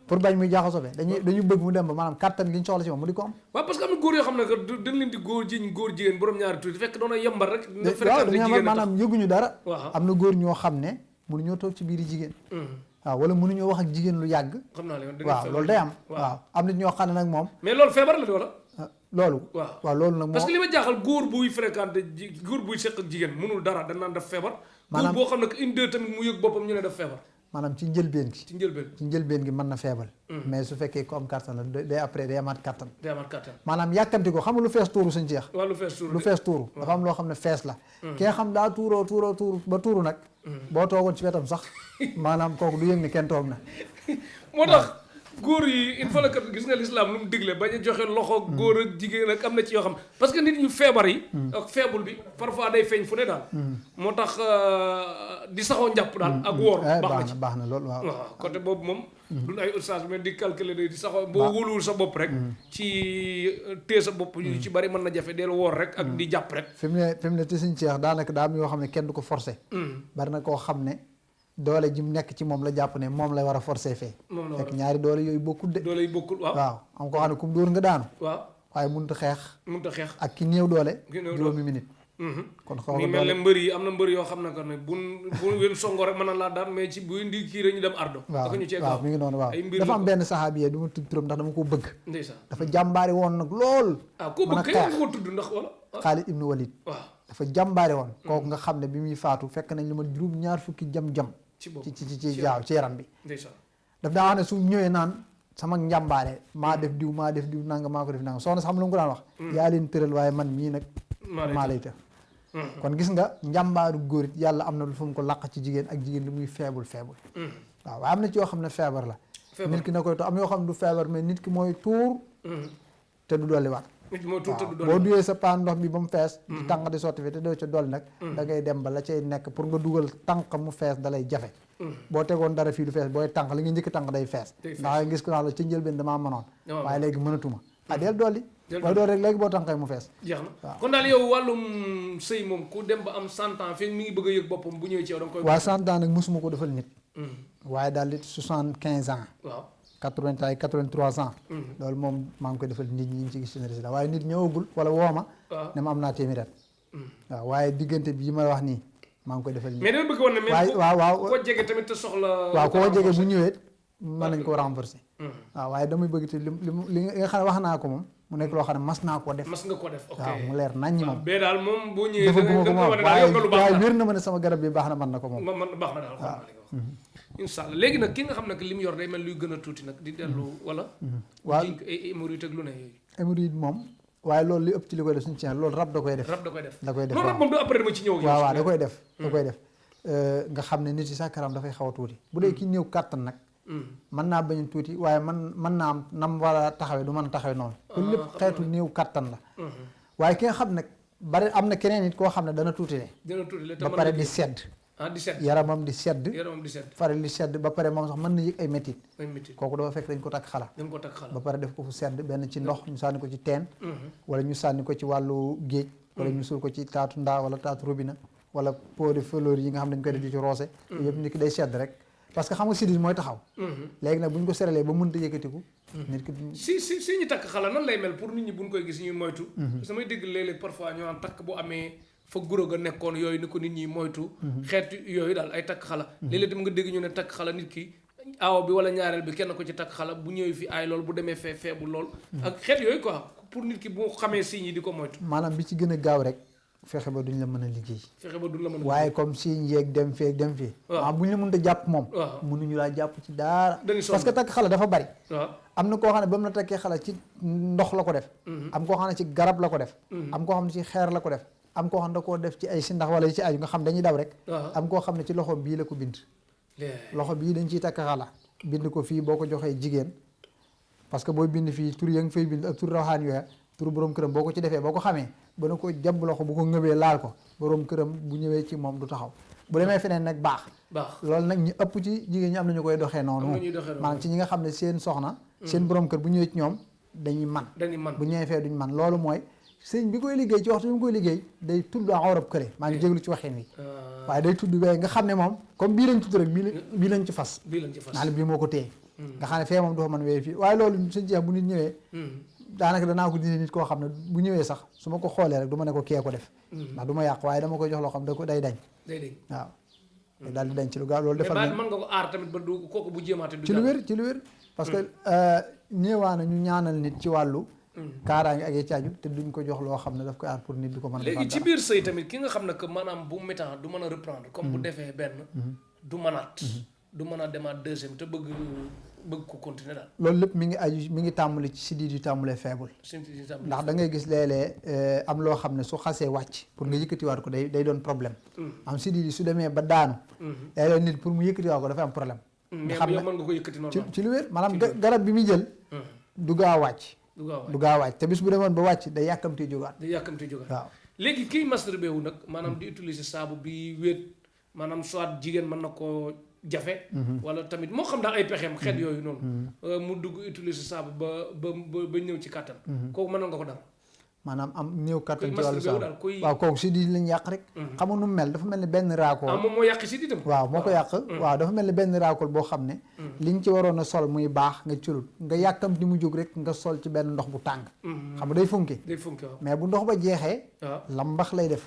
pour bañ muy jaxasoo fe dañu bëgg mu dem ba maanaam kàttan gi ñu soxla ci moom mu di ko am waaw parce que am na góor yoo xam ne que dañ leen di góor jigéen borom ñaari tuuti fekk doona yembar rek waaw dañu yembar maanaam yëguñu dara am na góor ñoo xam ne mënuñoo toog ci biir jigéen waaw wala mënuñoo wax ak jigéen lu yàgg xam naa waaw loolu day am waaw am nit ñoo xam ne nag moom mais loolu feebar la di wala loolu waaw loolu nag parce que li ma jaaxal góor buy fréquenté góor buy seq ak jigéen mënul dara dañ naan def feebar góor boo xam ne que une deux tamit mu yëg boppam ñu ne def feebar maanaam ci njëlbeen gi ci njëlbeen gi mën na feebal mais su fekkee ko am kattan la day après day amaat kattan kattan maanaam yàkkamti ko xam nga lu fees tuuru suñ jeex waaw lu fees tuuru dafa am loo xam ne fees la ki nga xam daa tuuru ba tuuru nag boo toogoon ci wetam sax maanaam kooku du yëg ne kenn toog na moo tax góor yi il faut que gis nga l'islam lu mu digle bañ a joxe loxo góor ak jigéen ak am na ci yoo xam parce que nit ñu feebar yi ak feebul bi parfois day feeñ fu ne daal moo tax di saxoo njàpp daal ak woor baax na loolu waaw côté boobu moom duñ ay ustaas mais di calculer di saxoo boo wóoluwul sa bopp rek ci téye sa bopp yu ci bari mën na jafe del woor rek ak di jàpp rek fi mu ne te suñ ceex daanaka daa am yoo xam ne kenn du ko forcer bari na koo xam ne doole ji mu nekk ci moom la jàpp ne moom lay war a forcer fee fekk ñaari doole yooyu bokkul de doole yi bokkul waaw am koo xam ne kum dóor nga daanu waaw waaye mënut a xeex ak ki néew doole juróomi minute kon xaw mi mel ne mbër yi am na mbër yoo xam ne que ne bu wen songo rek mën na laa daan mais ci bu indi kii rek ñu dem ardo waaw mi ngi noonu waaw dafa am benn saxaabi du ma tudd turam ndax dama ko bëgg dafa jàmbaari woon nag lool ko bëgg kay nga ko tudd ndax wala Xaalid ibnu Walid dafa jàmbaari woon kooku nga xam ne bi muy faatu fekk nañ lu ma juróom ñaar fukki jam-jam ci yaram bi daf daa wax ne su ñëwee naan sama njàmbaare maa def diw nanga maa ko def nanga soxna sax xam lu mu ko daan wax yaa leen tëral waaye man mii nag maa lay të kon gis nga njàmbaaru góor it yàlla am na lu fu mu ko làq ci jigéen ak jigéen li muy feebul waaw waaye am na ci yoo xam ne feebar la nit ki na koy am yoo xam ne du feebar mais nit ki mooy tuur te du dolli waat boo duyee sa paan ndox bi ba mu fees di tànq di sotti fi te doo ca dolli nag da ngay dem ba la cay nekk pour nga dugal tànq mu fees dalay jafe boo tegoon dara fii lu fees booy tànq li nga njëkk tànq day fees ndax gis ko naa la ca njëlbeen damaa mënoon waaye léegi mënatuma del dolli booy dool rek léegi boo tànqee mu fees jeex na kon daal yow wàllum sëy moom ku dem ba am 100 ans fii mi ngi bëgg a yëg boppam bu ñëwee ci yow da nga koy waaw 100 ans nag mosuma ko defal nit waaye daal di 75 ans waaw 80 ay 83 ans loolu moom maa ngi koy defal nit ñi ci gis seen résultat waaye nit ñëwagul wala wooma ne ma am naa téeméer at waaw waaye diggante bi ma wax nii maa ngi koy defal nit mais dama bëgg woon ne mais waaw ko jege tamit te soxla waaw koo jege bu ñëwee mën nañ ko renforcer waaw waaye damay bëgg te li nga xam ne wax naa ko moom mu nekk loo xam ne mas naa ko def mas nga ko def ok waaw mu leer naññi moom bee daal moom boo ñëwee waaye wér na ma ne sama garab bi baax na mën na ko moom baax na daal xam incha allah léegi nag ki nga xam ne li mu yor day mel luy gën a tuuti nag di dellu wala waaw hémorroïde ak lu ne yooyu hémorroïde moom waaye loolu li ëpp ci li koy def suñu ci loolu rab da koy def loolu rab moom du après dama ci ñëw waaw da koy def nga xam ne nit yi sa karam dafay xaw a tuuti bu dee ki néew kàttan nag mën naa bañ tuuti waaye mën naa am nam war a taxawee du mën a taxawee noonu loolu lépp xeetu néew kàttan la waaye ki nga xam ne bari am na keneen nit koo xam ne dana tuuti le ba pare di sedd yaramam di sedd faral di sedd ba pare moom sax mën na yëg ay métit kooku dafa fekk dañ ko takk xala ba pare def ko fu sedd benn ci ndox ñu sànni ko ci teen wala ñu sànni ko ci wàllu géej wala ñu suul ko ci taatu ndaa wala taatu robinet wala pot de fleur yi nga xam ne dañ koy def di ci roose yëpp nit ki day sedd rek parce que xam nga sidit mooy taxaw léegi nag bu ñu ko seralee ba mënta yëkkatiku nit ki si ñu takk xala nan lay mel pour nit ñi buñ koy gis ñuy moytu samay dégg léeg-léeg parfois ñu naan takk bu amee fa guro ga nekkoon yooyu ni ko nit ñi moytu xeet yooyu daal ay takk xala léeg-léeg tam nga dégg ñu ne takk xala nit ki aaw bi wala ñaareel bi kenn ko ci takk xala bu ñëwee fi aay lool bu demee feebu lool ak xeet yooyu quoi pour nit ki bu xamee signes yi di ko moytu maanaam bi ci gën a gaaw rek fexe ba duñ la mën a liggéey waaye comme signes yeeg dem fii waaw bu ñu la mënut a jàpp moom mënuñu laa jàpp ci daara parce que takk xala dafa bari am na koo xam ne ba mu la takkee xala ci ndox la ko def am koo xam ne ci garab la ko def am koo xam ne ci xeer la ko def am koo xam ne da koo def ci ay sindax wala ci aju nga xam dañuy daw rek am koo xam ne ci loxo bii la ko bind loxo bii dañ ciy takk xala bind ko fii boo ko joxee jigéen parce que booy bind fii tur ya nga fay bind ak tur rawaxaan yooya tur borom këram boo ko ci defee boo ko xamee ba na ko jàpp loxo bu ko ngëbee laal ko borom këram bu ñëwee ci moom du taxaw bu demee feneen nag baax loolu nag ñu ëpp ci jigéen ñi am na ñu koy doxee noonu maanaam ci ñi nga xam ne seen soxna seen borom kër bu ñëwee ci ñoom dañuy man bu ñëwee fee duñ man loolu mooy sëñ bi koy liggéey ci waxtu bi mu koy liggéey day tudd awrab kële maa ngi jéglu ci waxin wi waaye day tudd bee nga xam ne moom comme bii lañ tudd rek bii lañ ci fas naa bii moo ko téye nga xam ne fee moom dafa mën wee fii waaye loolu sëñ Cheikh bu nit ñëwee daanaka danaa ko dindi nit koo xam ne bu ñëwee sax su ma ko xoolee rek du ma ne ko kee ko def ndax du ma yàq waaye dama koy jox loo xam da ko day dañ waaw daal di dañ ci lu gaaw loolu defal mën nga ko aar tamit ba du kooku bu jéemaate du ci lu wér parce que ñëwaana ñu ñaanal nit ci wàllu kaaraange ak caaju te duñ ko jox loo xam ne daf koy aar pour nit du ko mën a léegi ci biir sëy tamit ki nga xam ne que maanaam bu métan du mën a reprendre comme bu defee benn du mënaat du mën a demaat deuxième te bëgg ko continuer daal loolu lépp mi ngi aju mi ngi tàmbali ci siddiit yu tàmbalee faible ndax da ngay gis léeg-léeg am loo xam ne su xasee wàcc pour nga yëkkatiwaat ko day doon problème am siddiit yi su demee ba daanu léeg-léeg nit pour mu yëkkatiwaat ko dafay am problème nga xam ne mën nga ko yëkkati noonu ci lu wér maanaam garab bi muy jël du gaaw wàcc du gaaw wàcc te bis bu demoon ba wàcc day yàkkamtee jógaat waaw léegi kiy masturbé wu nag maanaam di utiliser saabu bi wéet maanaam soit jigéen mën na koo jafe wala tamit moo xam daal ay pexeem xeet yooyu noonu mu dugg utiliser saabu ba ñëw ci kàttan kooku mën nga ko dal maanaam am néew kattan ci wàllu sax waaw kooku si di lañ yàq rek xam nga nu mel dafa mel ni benn raakool moom moo yàq si di tam waaw moo ko yàq waaw dafa mel ni benn raakool boo xam ne liñ ci waroon a sol muy baax nga culut nga yàkkam di mu jóg rek nga sol ci benn ndox bu tàng xam nga day funki mais bu ndox ba jeexee lambax lay def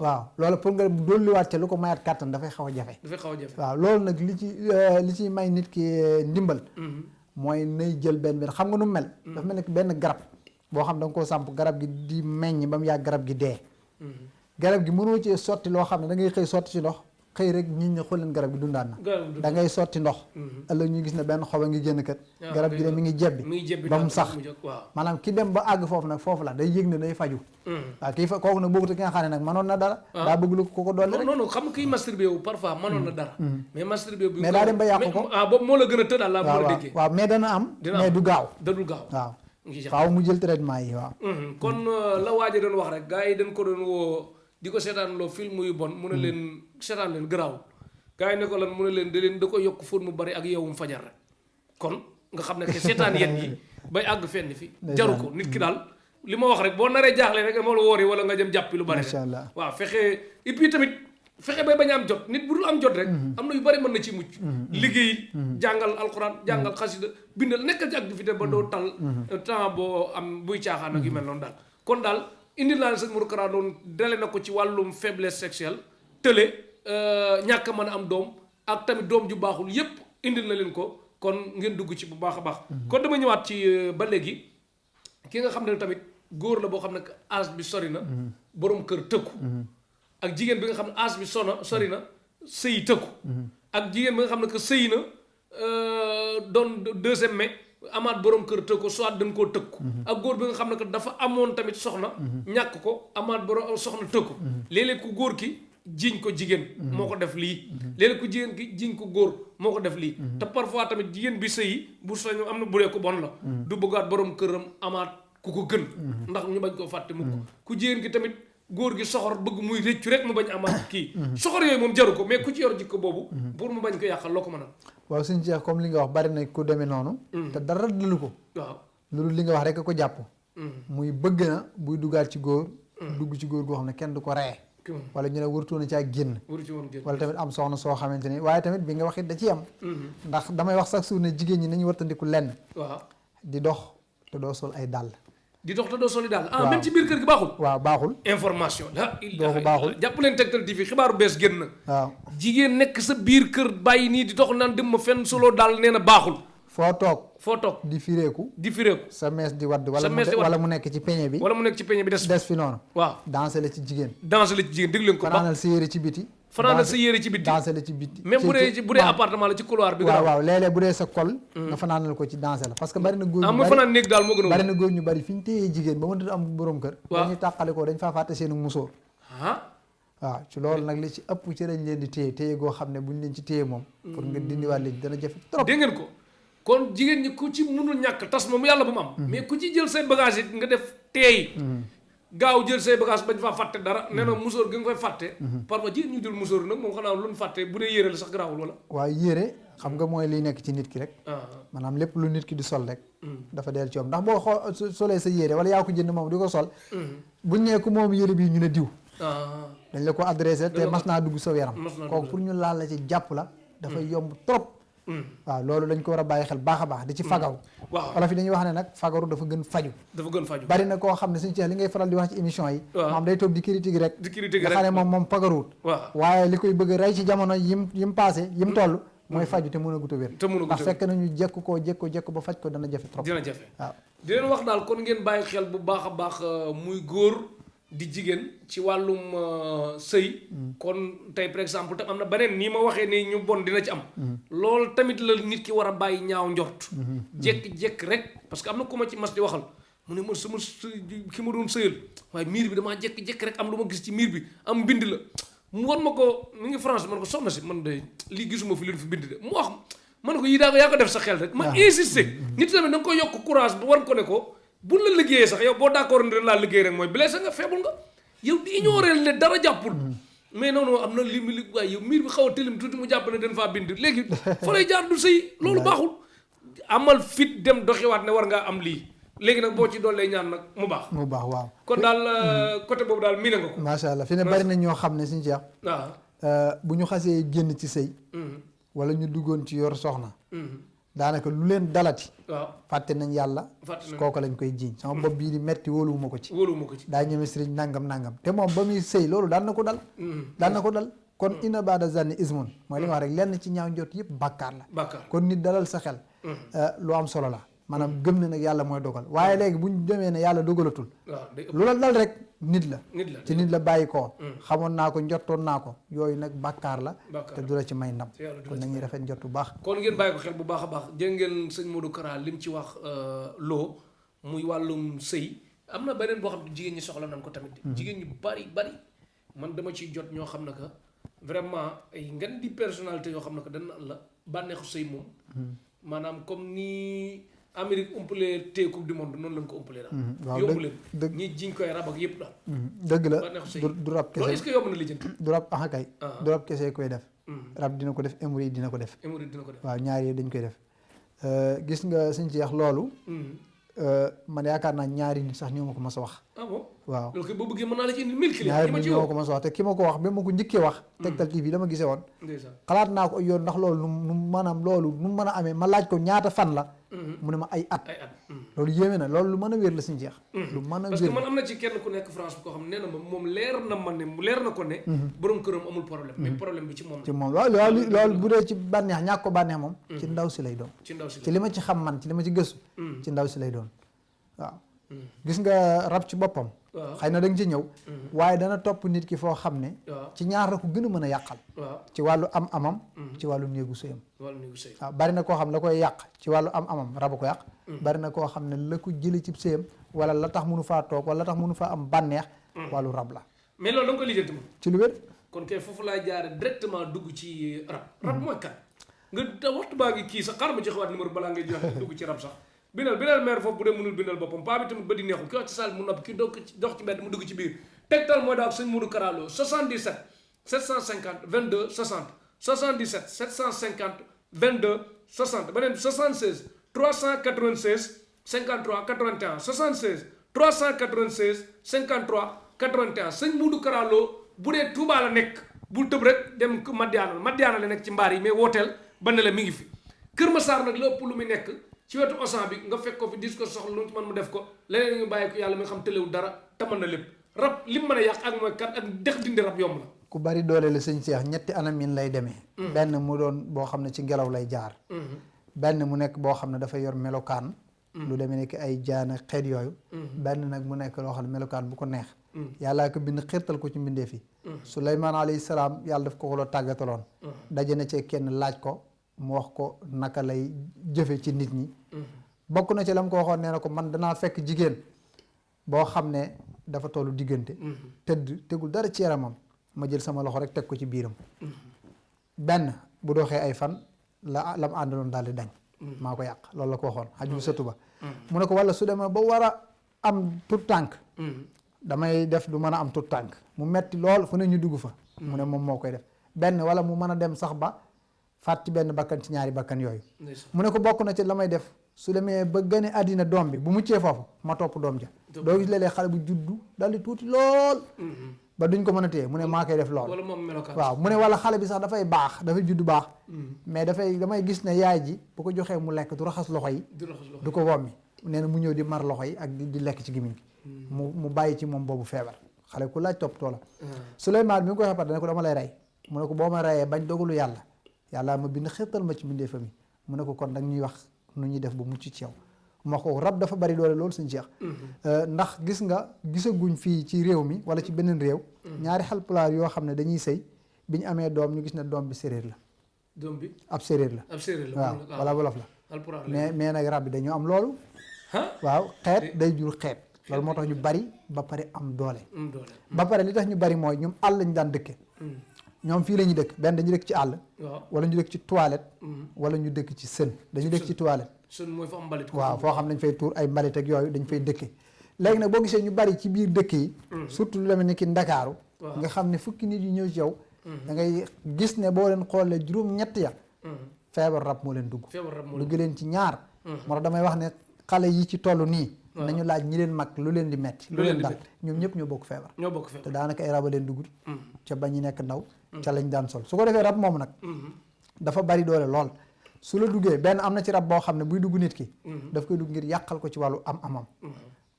waaw loolu pour nga dolliwaat ca lu ko mayaat kattan dafay xaw a jafe waaw loolu nag li ci may nit ki ndimbal mooy nay jël benn xam nga nu mel dafa mel ni benn garab boo xam da nga koo samp garab gi di meññ ba mu yàgg garab gi dee garab gi mënoo cee sotti loo xam ne da ngay xëy sotti ci ndox xëy rek nit ñi xool leen garab gi dundaan na da ngay sotti ndox ëllëg ñu gis ne benn xoba ngi génn kat garab gi de mi ngi jebbi ba mu sax maanaam ki dem ba àgg foofu nag foofu la day yëg ne day faju waaw kii fa kooku nag boobu te ki nga xam ne nag mënoon na dara daa bëgg lu ko dolli rek non xam nga kiy masturbé wu parfois mënoon na dara mais masturbé bi mais daa dem ba yàqu ko boobu moo la gën a tëdd la moo la déggee waaw mais dana am mais du gaaw waaw faaw mu jël traitement yi waaw kon la waaja doon wax rek gars yi dañ ko doon woo di ko seetaan loo film yu bon mu ne leen seetaan leen garaaw gars yi ne ko lan mu ne leen da ko yokk fóot mu bari ak yowum fajar rek kon nga xam ne que seetaan yéen yi bay àgg fenn fi jaru ko nit ki daal li ma wax rek boo naree jaaxle rek moo la woori wala nga jëm jàppi lu bari rek waaw fexe et puis tamit fexe bay bañ a am jot nit bu dul am jot rek am na yu bari mën na ci mucc liggéey jàngal alxuraan jàngal xasida bindal nekkal ci activité ba doo tal temps boo am buy caaxaan ak yu mel noonu daal kon daal indi naa ne sëñ Modou Kara doon dale na ko ci wàllum faiblesse sexuelle tële ñàkk a mën a am doom ak tamit doom ju baaxul yépp indil na leen ko kon ngeen dugg ci bu baax a baax kon dama ñëwaat ci ba léegi ki nga xam ne tamit góor la boo xam ne âge bi sori na borom kër tëkku ak jigéen bi nga xam ne âge bi sori na sëy tëkku ak jigéen bi nga xam ne que sëy na doon deuxième mai amaat borom kër tëkku soit dañ koo tëkku ak góor bi nga xam ne que dafa amoon tamit soxna ñàkk ko amaat borom soxna tëkku léeg-léeg ku góor ki jiñ ko jigéen moo ko def lii léeg-léeg ku jigéen ki jiñ ko góor moo ko def lii te parfois tamit jigéen bi sëyi bu soñu am na bu dee ko bon la du bëggaat borom këram amaat ku ko gën ndax ñu bañ koo fàtte mukk ku jigéen ki tamit góor gi soxor bëgg muy rëccu rek mu bañ amaat kii soxor yooyu moom jaru ko mais ku ci yor jikko boobu pour mu bañ ko yàqal loo ko mën a waaw suñu jeex comme li nga wax bari na ku demee noonu te dara dalu ko waaw loolu li nga wax rek ko jàpp muy bëgg na buy duggaat ci góor dugg ci góor goo xam ne kenn du ko reye wala ñu ne wërtoona ci ak génn wala tamit am soxna soo xamante ni waaye tamit bi nga wax it da ci am ndax damay wax sax suuf ne jigéen ñi nañu wartandiku lenn waaw di dox te doo sol ay dàll di dox te doo soli daal même ci biir kër gi baaxul waaw baaxul information la dooku baaxul jàpp leen Tektal TV xibaaru bees génn na waaw jigéen nekk sa biir kër bàyyi nii di dox naan dem ma fenn solo daal nee na baaxul foo toog di fireeku sa mees di wadd wala mu nekk ci peñe bi des fi noonu waaw danse la ci jigéen dégg leen ko fanaanal sa yére ci biti fanaanal sa yére ci biti danse la ci biti même bu dee appartement la ci couloir bi waaw léeg-léeg bu dee sa kol nga fanaanal ko ci danse la parce que bari na góor ñu fanaan néeg daal moo gën a bari na góor ñu bari fi ñu téyee jigéen ba mënta am borom kër dañuy tàqale ko dañ faa fàtte seenu musóor waaw ci loolu nag li ci ëpp ci lañ leen di téye goo xam ne buñ leen ci téye moom pour nga dindiwaat leen dana jafe trop dégg ngeen ko kon jigéen ñi ku ci mënul ñàkk tas moom yàlla bu mu am mais ku ci jël say bagage yi nga def teey gaaw jël say bagage bañ faa fàtte dara nee na musóor gi nga koy fàtte parfois jigéen ñu jël musóor nag moom xanaa lu ñu fàtte bu dee yére la sax garaawul wala waaw yére xam nga mooy liy nekk ci nit ki rek maanaam lépp lu nit ki di sol rek dafa del ci moom ndax boo xoo solee sa yére wala yaa ko jënd moom di ko sol buñ nee ko moom yére bi ñu ne diw dañ la ko adressé te mas naa dugg sa yaram kooku pour ñu laal la ci jàpp la dafay yomb trop waaw loolu dañ ko war a bàyyi xel baax a baax di ci fagaw waaw olof yi dañuy wax ne nag fagaru dafa gën faju bari na koo xam ne suñu ceex li ngay faral di wax ci émission yi moom day toog di critique rek nga xam ne moom fagaruwut waaye li koy bëgg a rey ci jamono yim passé yim toll mooy faju te mën a gut a wér ndax fekk nañu jekk ba faj ko dana jafe trop dina jafe waaw di leen wax daal kon ngeen bàyyi xel bu baax a baax muy góor di jigéen ci wàllum sëy kon tey par exemple tam am na beneen nii ma waxee ni ñu bon dina ci am loolu tamit la nit ki war a bàyyi ñaaw njort jekk rek parce que am na ku ma ci mas di waxal mu ne man sama ki ma doon sëyal waaye miir bi damaa jekk rek am lu ma gis ci miir bi am mbind la mu wan ma ko mi ngi France man ko soxna si man de lii gisuma fi leen fi bind de mu wax man ko yi yaa ko def sa xel rek ma insister nit tamit da nga koy yokk courage bu wan ko ne ko bu la liggéeyee sax yow boo d'accord ne laa liggéey rek mooy blessé nga faible nga yow di ignorer ne dara jàppul mais non am na li waaye yow miir bi xaw a tilim tuuti mu jàpp ne dañ faa bind léegi fa lay jaar du sëy loolu baaxul amal fit dem doxiwaat ne war ngaa am lii léegi nag boo ci doon lay ñaan nag mu baax waaw kon daal côté boobu daal miine nga ko macha allah fi ne bari na ñoo xam ne suñu ceex bu ñu xasee génn ci sëy wala ñu duggoon ci yor soxna daanaka lu leen dalati waaw fàtte nañ yàlla kooku lañ koy jiiñ sama bopp bii di metti wóoluwuma ko ci daa ñeme sëriñ nangam te moom ba muy sëy loolu daan na ko dal kon ina baada zanni ismun mooy li nga wax rek lenn ci ñaaw njort yëpp bàkkaar la kon nit dalal sa xel lu am solo la maanaam gëm ne nag yàlla mooy dogal waaye léegi bu ñu demee ne yàlla dogalatul lu la dal rek nit la ci nit la bàyyi koo xamoon naa ko njortoon naa ko yooyu nag bàkkaar la te du la ci may ndam kon nañuy rafet njort bu baax kon ngeen bàyyi ko xel bu baax a baax jërë ngeen sëñ Modou Kara lim ci wax loo muy wàllum sëy am na beneen boo xam ne jigéen ñi soxla nañ ko tamit jigéen ñi bari man dama ciy jot ñoo xam ne que vraiment ay ngan di personnalité yoo xam ne que dañ naan la bànneexu sëy moom maanaam comme ni Amérique umpalee tey coupe du monde noonu lañ ko umpalee daal yomb leen ñi jiñ koy rab ak yëpp daal dëgg la du rab kese est-ce que yomb na lijjanti du rab kay du rab kese koy def rab dina ko def hémorroïde dina ko def waaw ñaar yi dañ koy def gis nga suñ ci yax loolu man yaakaar naa ñaari nit sax ñoo ma ko mas a wax waaw loolu kay boo bëggee mën naa la ci indi 1000 clients ñaari nit ñoo ma ko mas a wax te ki ma ko wax ba ma ko njëkkee wax Tektal TV dama gisee woon xalaat naa ko yoon ndax loolu nu maanaam loolu nu mën a amee ma laaj ko ñaata fan la mu ne ma ay at loolu yéeme na loolu lu mën a wér la suñu jeex lu mën a wér parce que man am na ci kenn ku nekk France koo xam ne nee na ma moom leer na ko ne borom këram amul problème mais problème bi ci moom waaw loolu bu dee ci bànneex ñàkk ko bànneex moom ci ndaw si lay doon ci li ma ci xam man ci li ma ci gëstu ci ndaw si lay doon waaw gis nga rab ci boppam xëy na da nga ci ñëw waaye dana topp nit ki foo xam ne ci ñaar la ko gën a mën a yàqal ci wàllu amam ci wàllu néegu sëyam waaw bari na koo xam la koy yàq ci wàllu amam raba ko yàq bari na koo xam ne la ko jële ci sëyam wala la tax mënu faa toog wala la tax mënu faa am bànneex wàllu rab la mais loolu da nga koy lijjanti moom ci lu wér kon kay foofu laay jaare directement dugg ci rab mooy kat nga waxtu baa ngi kii sax xaaral ma joxewaat numéro balaa ngay joxe dugg ci rab sax bindal maire foofu bu dee mënul bindal boppam paa bi tamit ba di neexul ki wax ci salle mu nopp ki dox ci mbedd mu dugg ci biir Tektal mooy daal sëñ Modou Kara Lo 77 750 22 60 77 750 22 60 beneen 76 396 53 81 76 396 53 81 sëñ Modou Kara Lo bu dee Touba la nekk bul tëb rek dem Madiana la nekk ci mbaar yi mais wooteel ba ne la mi ngi fi Kër Massar nag la ëpp lu muy nekk ci wetu Osan bi nga fekk ko fi dis ko soxla lu ci mën mu def ko leneen ñu bàyyi ko yàlla mi nga xam tëlewul dara te mën na lépp rab li mu mën a yàq ak mooy kat ak dex dindi rab yomb la ku bari doole la sëñ Cheikh ñetti anam yin lay demee benn mu doon boo xam ne ci ngelaw lay jaar benn mu nekk boo xam ne dafa yor melokaan lu demee nekk ay jaana xeet yooyu benn nag mu nekk loo xam ne melokaan bu ko neex yàllaa ko bind xirtal ko ci mbindee fi Suleymaan alayhi salaam yàlla daf ko la tàggataloon daje na ci kenn laaj ko mu wax ko naka lay jëfe ci nit ñi bokk na ci la mu ko waxoon nee na ko man danaa fekk jigéen boo xam ne dafa tollu diggante tegul dara ci yaramam ma jël sama loxo rek teg ko ci biiram benn bu doxee ay fan la mu àndaloon daal di dañ maa ko yàq loolu la ko waxoon xaj bu sëtu ba mu ne ko wala su demee ba war a am tout tànk damay def du mën a am tut tànk mu metti lool fu ne ñu dugg fa mu ne moom moo koy def benn wala mu mën a dem sax ba fàtti benn bakkan ci ñaari bakkan yooyu mu ne ko bokk na ci la may def su demee ba gëne àddina doom bi bu muccee foofu ma topp doom ja doo gis léeg-léeg xale bu juddu dal di tuuti lool ba duñ ko mën a téye mu ne maa koy def lool waaw mu ne wala xale bi sax dafay baax dafay juddu baax mais damay gis ne yaay ji bu ko joxee mu lekk du raxas loxo yi du ko wommi nee na mu ñëw di mar loxo yi ak di lekk ci gémmiñ gi mu bàyyi ci moom boobu feebar xale ku laaj toppatoo la Souleymane bi nga koy xapat dana ko dama lay rey mu ne ko boo ma reyee bañ dogalu yàlla ma bind xirtal ma ci bindee famille mu ne ko kon nag ñuy wax nu ñuy def ba mucc ci yow ma ko rab dafa bari doole loolu suñ Cheikh ndax gis nga gisaguñ fii ci réew mi wala ci beneen réew ñaari Haalpulaar yoo xam ne dañuy sëy bi ñu amee doom ñu gis ne doom bi séréer la doom bi ab séréer la waaw wala wolof la mais nag rab bi dañoo am loolu waaw xeet day jur xeet loolu moo tax ñu bari ba pare am doole ba pare li tax ñu bari mooy ñoom àll lañu daan dëkke ñoom fii la ñuy dëkk benn dañu dëkk ci àll wala ñu dëkk ci toilette wala ñu dëkk ci sën dañu dëkk ci toilette sën mooy fa am mbalit waaw foo xam dañ fay tuur ay mbalit ak yooyu dañ fay dëkke léegi nag boo gisee ñu bari ci biir dëkk yi surtout lu demee ni ki Ndakaaru nga xam ne fukki nit yu ñëw ci yow da ngay gis ne boo leen xoolee juróom-ñett ya feebar rab moo leen dugg dugg leen ci ñaar moo tax damay wax ne xale yi ci toll nii nañu laaj ñi leen mag lu leen di metti lu leen dal ñoom ñëpp ñoo bokk feebar te daanaka ay rab a leen dugg ca ba ñu nekk ndaw ca lañ daan sol su ko defee rab moom nag dafa bari doole lool su la duggee benn am na ci rab boo xam ne buy dugg nit ki daf koy dugg ngir yàqal ko ci wàllu amam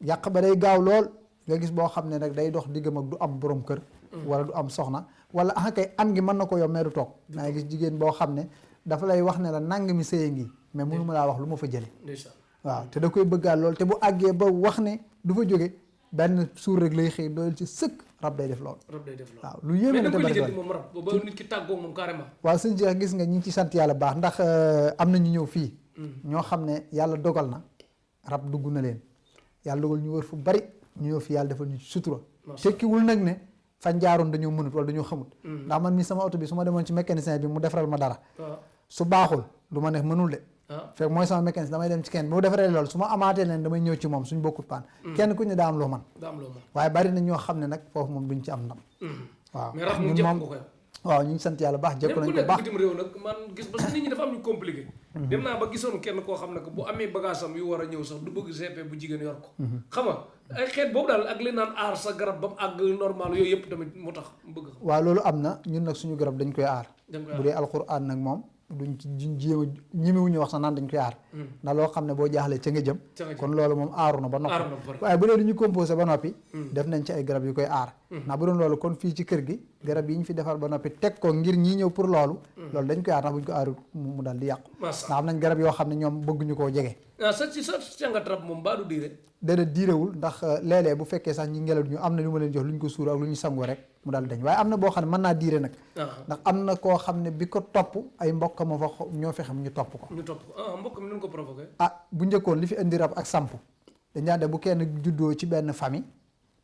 yàq ba day gaaw lool nga gis boo xam ne nag day dox diggam ak du am borom kër wala du am soxna wala kay am gi mën na ko yow mais du toog dangay gis jigéen boo xam ne dafa lay wax ne la nangami sëye ngi mais mënu ma laa wax lu ma fa jële waaw te da koy bëggaat lool te bu àggee ba wax ne du fa jóge benn suur rek lay xëy doyal ci sëkk rab day def lool waaw lu yéeme na te bari doole moom rab ba nit ki tàggoo moom carrément waaw sëñ Cheikh gis nga ñi ngi ci sant yàlla baax ndax am na ñu ñëw fii ñoo xam ne yàlla dogal na rab dugg na leen yàlla dogal ñu wër fu bari ñu ñëw fii yàlla defal ñu ci sutura tekkiwul nag ne fañ jaaroon dañoo mënut wala dañoo xamut ndax man mi sama oto bi su ma demoon ci mécanicien bi mu defaral ma dara su baaxul du ma ne mënul de fekk mooy sama mécanicien damay dem ci kenn bu defaree loolu su ma amaatee leen damay ñëw ci moom suñ bokkut paan kenn ku ne daa am loo man waaye bari na ñoo xam ne nag foofu moom duñ ci am ndam waaw ñun moom waaw ñu ngi sant yàlla baax jëkk nañ ko baax bitim réew nag man gis parce que nit ñi dafa am ñu compliqué dem naa ba gisoon kenn koo xam ne que bu amee bagage am yu war a ñëw sax du bëgg GP bu jigéen yor ko xam nga ay xeet boobu daal ak li naan aar sa garab ba mu àgg normal yooyu yëpp tamit moo tax mu bëgg waaw loolu am na ñun nag suñu garab dañ koy aar bu dee alxuraan nag moom duñ ci jéem a ñemewuñu wax sax naan dañ koy aar ndax loo xam ne boo jaaxlee ca nga jëm kon loolu moom aaru na ba noppi waaye bu dee duñu composé ba noppi def nañ ci ay garab yu koy aar ndax bu doon loolu kon fii ci kër gi garab yi ñu fi defar ba noppi teg ko ngir ñii ñëw pour loolu dañ koy aar ndax buñ ko aaru mu daal di yàqu ndax am nañ garab yoo xam ne ñoom bëgguñu koo jege sa càngat rab moom baa du diire déedéet diirewul ndax léeg-léeg bu fekkee sax ñi ngelaw ñu am na lu ma leen jox lu ñu ko suur ak lu ñu sangoo rek mu daal dañ waaye am na boo xam ne mën naa diire nag ndax am na koo xam ne bi ko topp ay mbokk ma fa ñoo fi xam ñu topp ko mbokk mi nu ko provoqué bu njëkkoon li fi indi rab ak samp dañ daan de bu kenn juddoo ci benn famille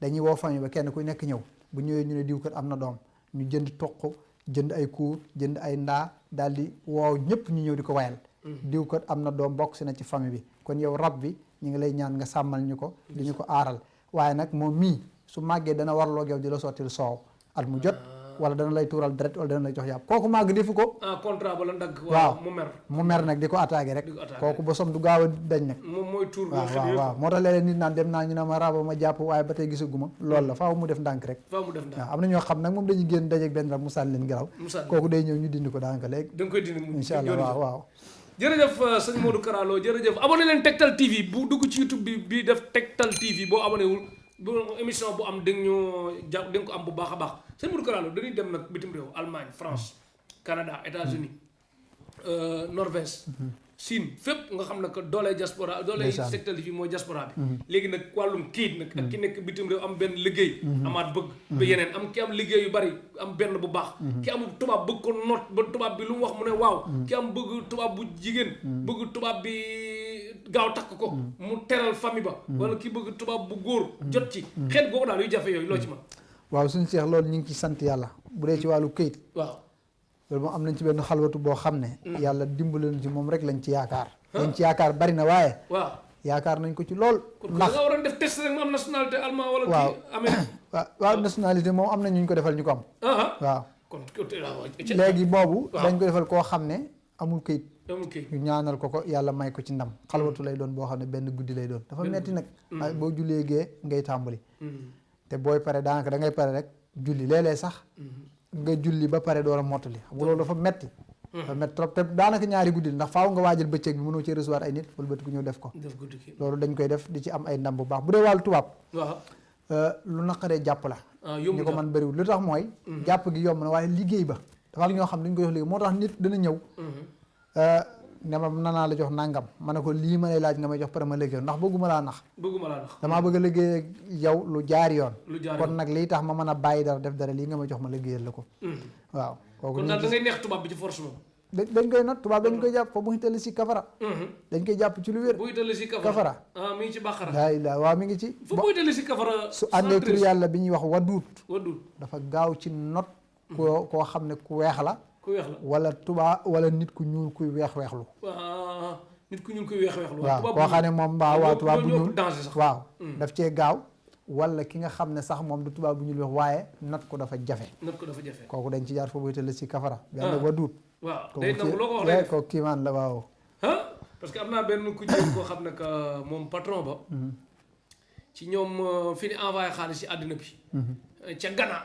dañuy woo famille ba kenn ku nekk ñëw bu ñëwee ñu ne diw kat am na doom ñu jënd toq jënd ay kuur jënd ay ndaa daal di woow ñëpp ñu ñëw di ko wayal diw kat am na doom bokk si na ci famille bi kon yow rab bi ñu ngi lay ñaan nga sàmmal ñu ko di ñu ko aaral waaye nag moom mii su màggee dana warloo yow di la sottil soow at mu jot wala dana lay tuural deret wala dana lay jox yàpp kooku màgg defu ko contrat ba la dagg waaw mu mer nag di ko attaqué rek kooku ba som du gaaw a dañ nag moom mooy tuur waaw moo tax léeg-léeg nit naan dem naa ñu ne ma raba ma jàpp waaye ba tey gisaguma loolu la faaw mu def ndànk rek waaw am na ñoo xam nag moom dañuy génn dajeeg benn rab mu sànni leen garaw kooku day ñëw ñu dindi ko daanaka léegi da nga koy dindi incha allah waaw jërëjëf sëñ Modou Kara Lo jërëjëf abonné leen Tektal TV bu dugg ci YouTube bi def Tektal TV boo abonné wul bu émission bu am danga ñu ko am bu baax a baax sëñ Modou Kara Lo dañuy dem nag bitim réew Allemagne France Canada États-Unis Norvège Chine fépp nga xam ne que dooley diaspora dooley Tektal TV mooy diaspora bi léegi nag wàllum kiit nag ak ki nekk bitim réew am benn liggéey amaat bëgg ba yeneen am ki am liggéey yu bari am benn bu baax ki am tubaab bëgg ko noot ba tubaab bi lu mu wax mu ne waaw ki am bëgg tubaab bu jigéen bëgg tubaab bi gaaw takk ko mu teral famille ba wala ki bëgg tubaab bu góor jot ci xeet googu daal yu jafe yooyu loo ci man waaw suñu seex loolu ñu ngi ci sant yàlla bu dee ci wàllu këyit waaw loolu moom am nañ ci benn xalwatu boo xam ne yàlla dimbali nañ ci moom rek lañ ci yaakaar lañ ci yaakaar bari na waaye waaw yaakaar nañ ko ci lool. ndax nga waroon def test rek mu am nationalité allemand wala kii Amérique. waaw nationalité moom am na ñu ko defal ñu ko am. waaw kon léegi boobu. dañ ko defal koo xam ne amul këyit. amul këyit ñu ñaanal ko yàlla may ko ci ndam xalwatu lay doon boo xam ne benn guddi lay doon dafa metti nag. waaye boo jullee gee ngay tàmbali. te booy pare daanaka da ngay pare rek julli léeg-léeg sax. nga julli ba pare door a mottali xam nga loolu dafa metti. dafa metti trop te daanaka ñaari guddi ndax faaw nga waajal bëccëg bi mënoo ci recevoir ay nit wala bët ku ñëw def ko. loolu dañ koy def di ci am ay ndam bu baax bu dee wàllu tubaab. lu naqaree jàpp la. ñu ko man bëriwul lu tax mooy. jàpp gi yomb na waaye liggéey ba dafa am ñoo xam dañ koy wax léegi moo tax nit dana ñëw. ne ma nanaa la jox nangam ma ne ko lii ma lay laaj nga may jox pare ma liggéey ndax bëgguma laa nax. damaa bëgg a liggéey ak yow lu jaar yoon. kon nag lii tax ma mën a bàyyi dara def dara lii nga may jox ma liggéeyal la ko. waaw kooku kon daal da ngay neex tubaab bi ci force moom. dañ koy not tubaab dañ koy jàpp fa bu ñu si kafara. dañ koy jàpp ci lu wér. bu ñu si kafara mi ngi ci bàqara. waaw mi ngi ci. fu bu ñu si kafara. su àndee tur yàlla bi ñuy wax waduut. waduut dafa gaaw ci not. koo xam ne ku weex la. ku weex la wala tubaab wala nit ku ñuul kuy weexlu. nit ku ñuul kuy weexlu. waaw koo xam ne moom waa tubaab bu ñuul waaw daf cee gaaw. wala ki nga xam ne sax moom du tubaab bu ñuul wax waaye not ko dafa jafe. kooku dañ ci jaar foofu itam si kafara. benn waduut. waaw day nangu loo ko wax day kooku kii maan la waaw. parce que am naa benn ku jël koo xam ne que moom patron ba. ci ñoom fi ni envoyé xaalis ci àddina bi. ca Ghana.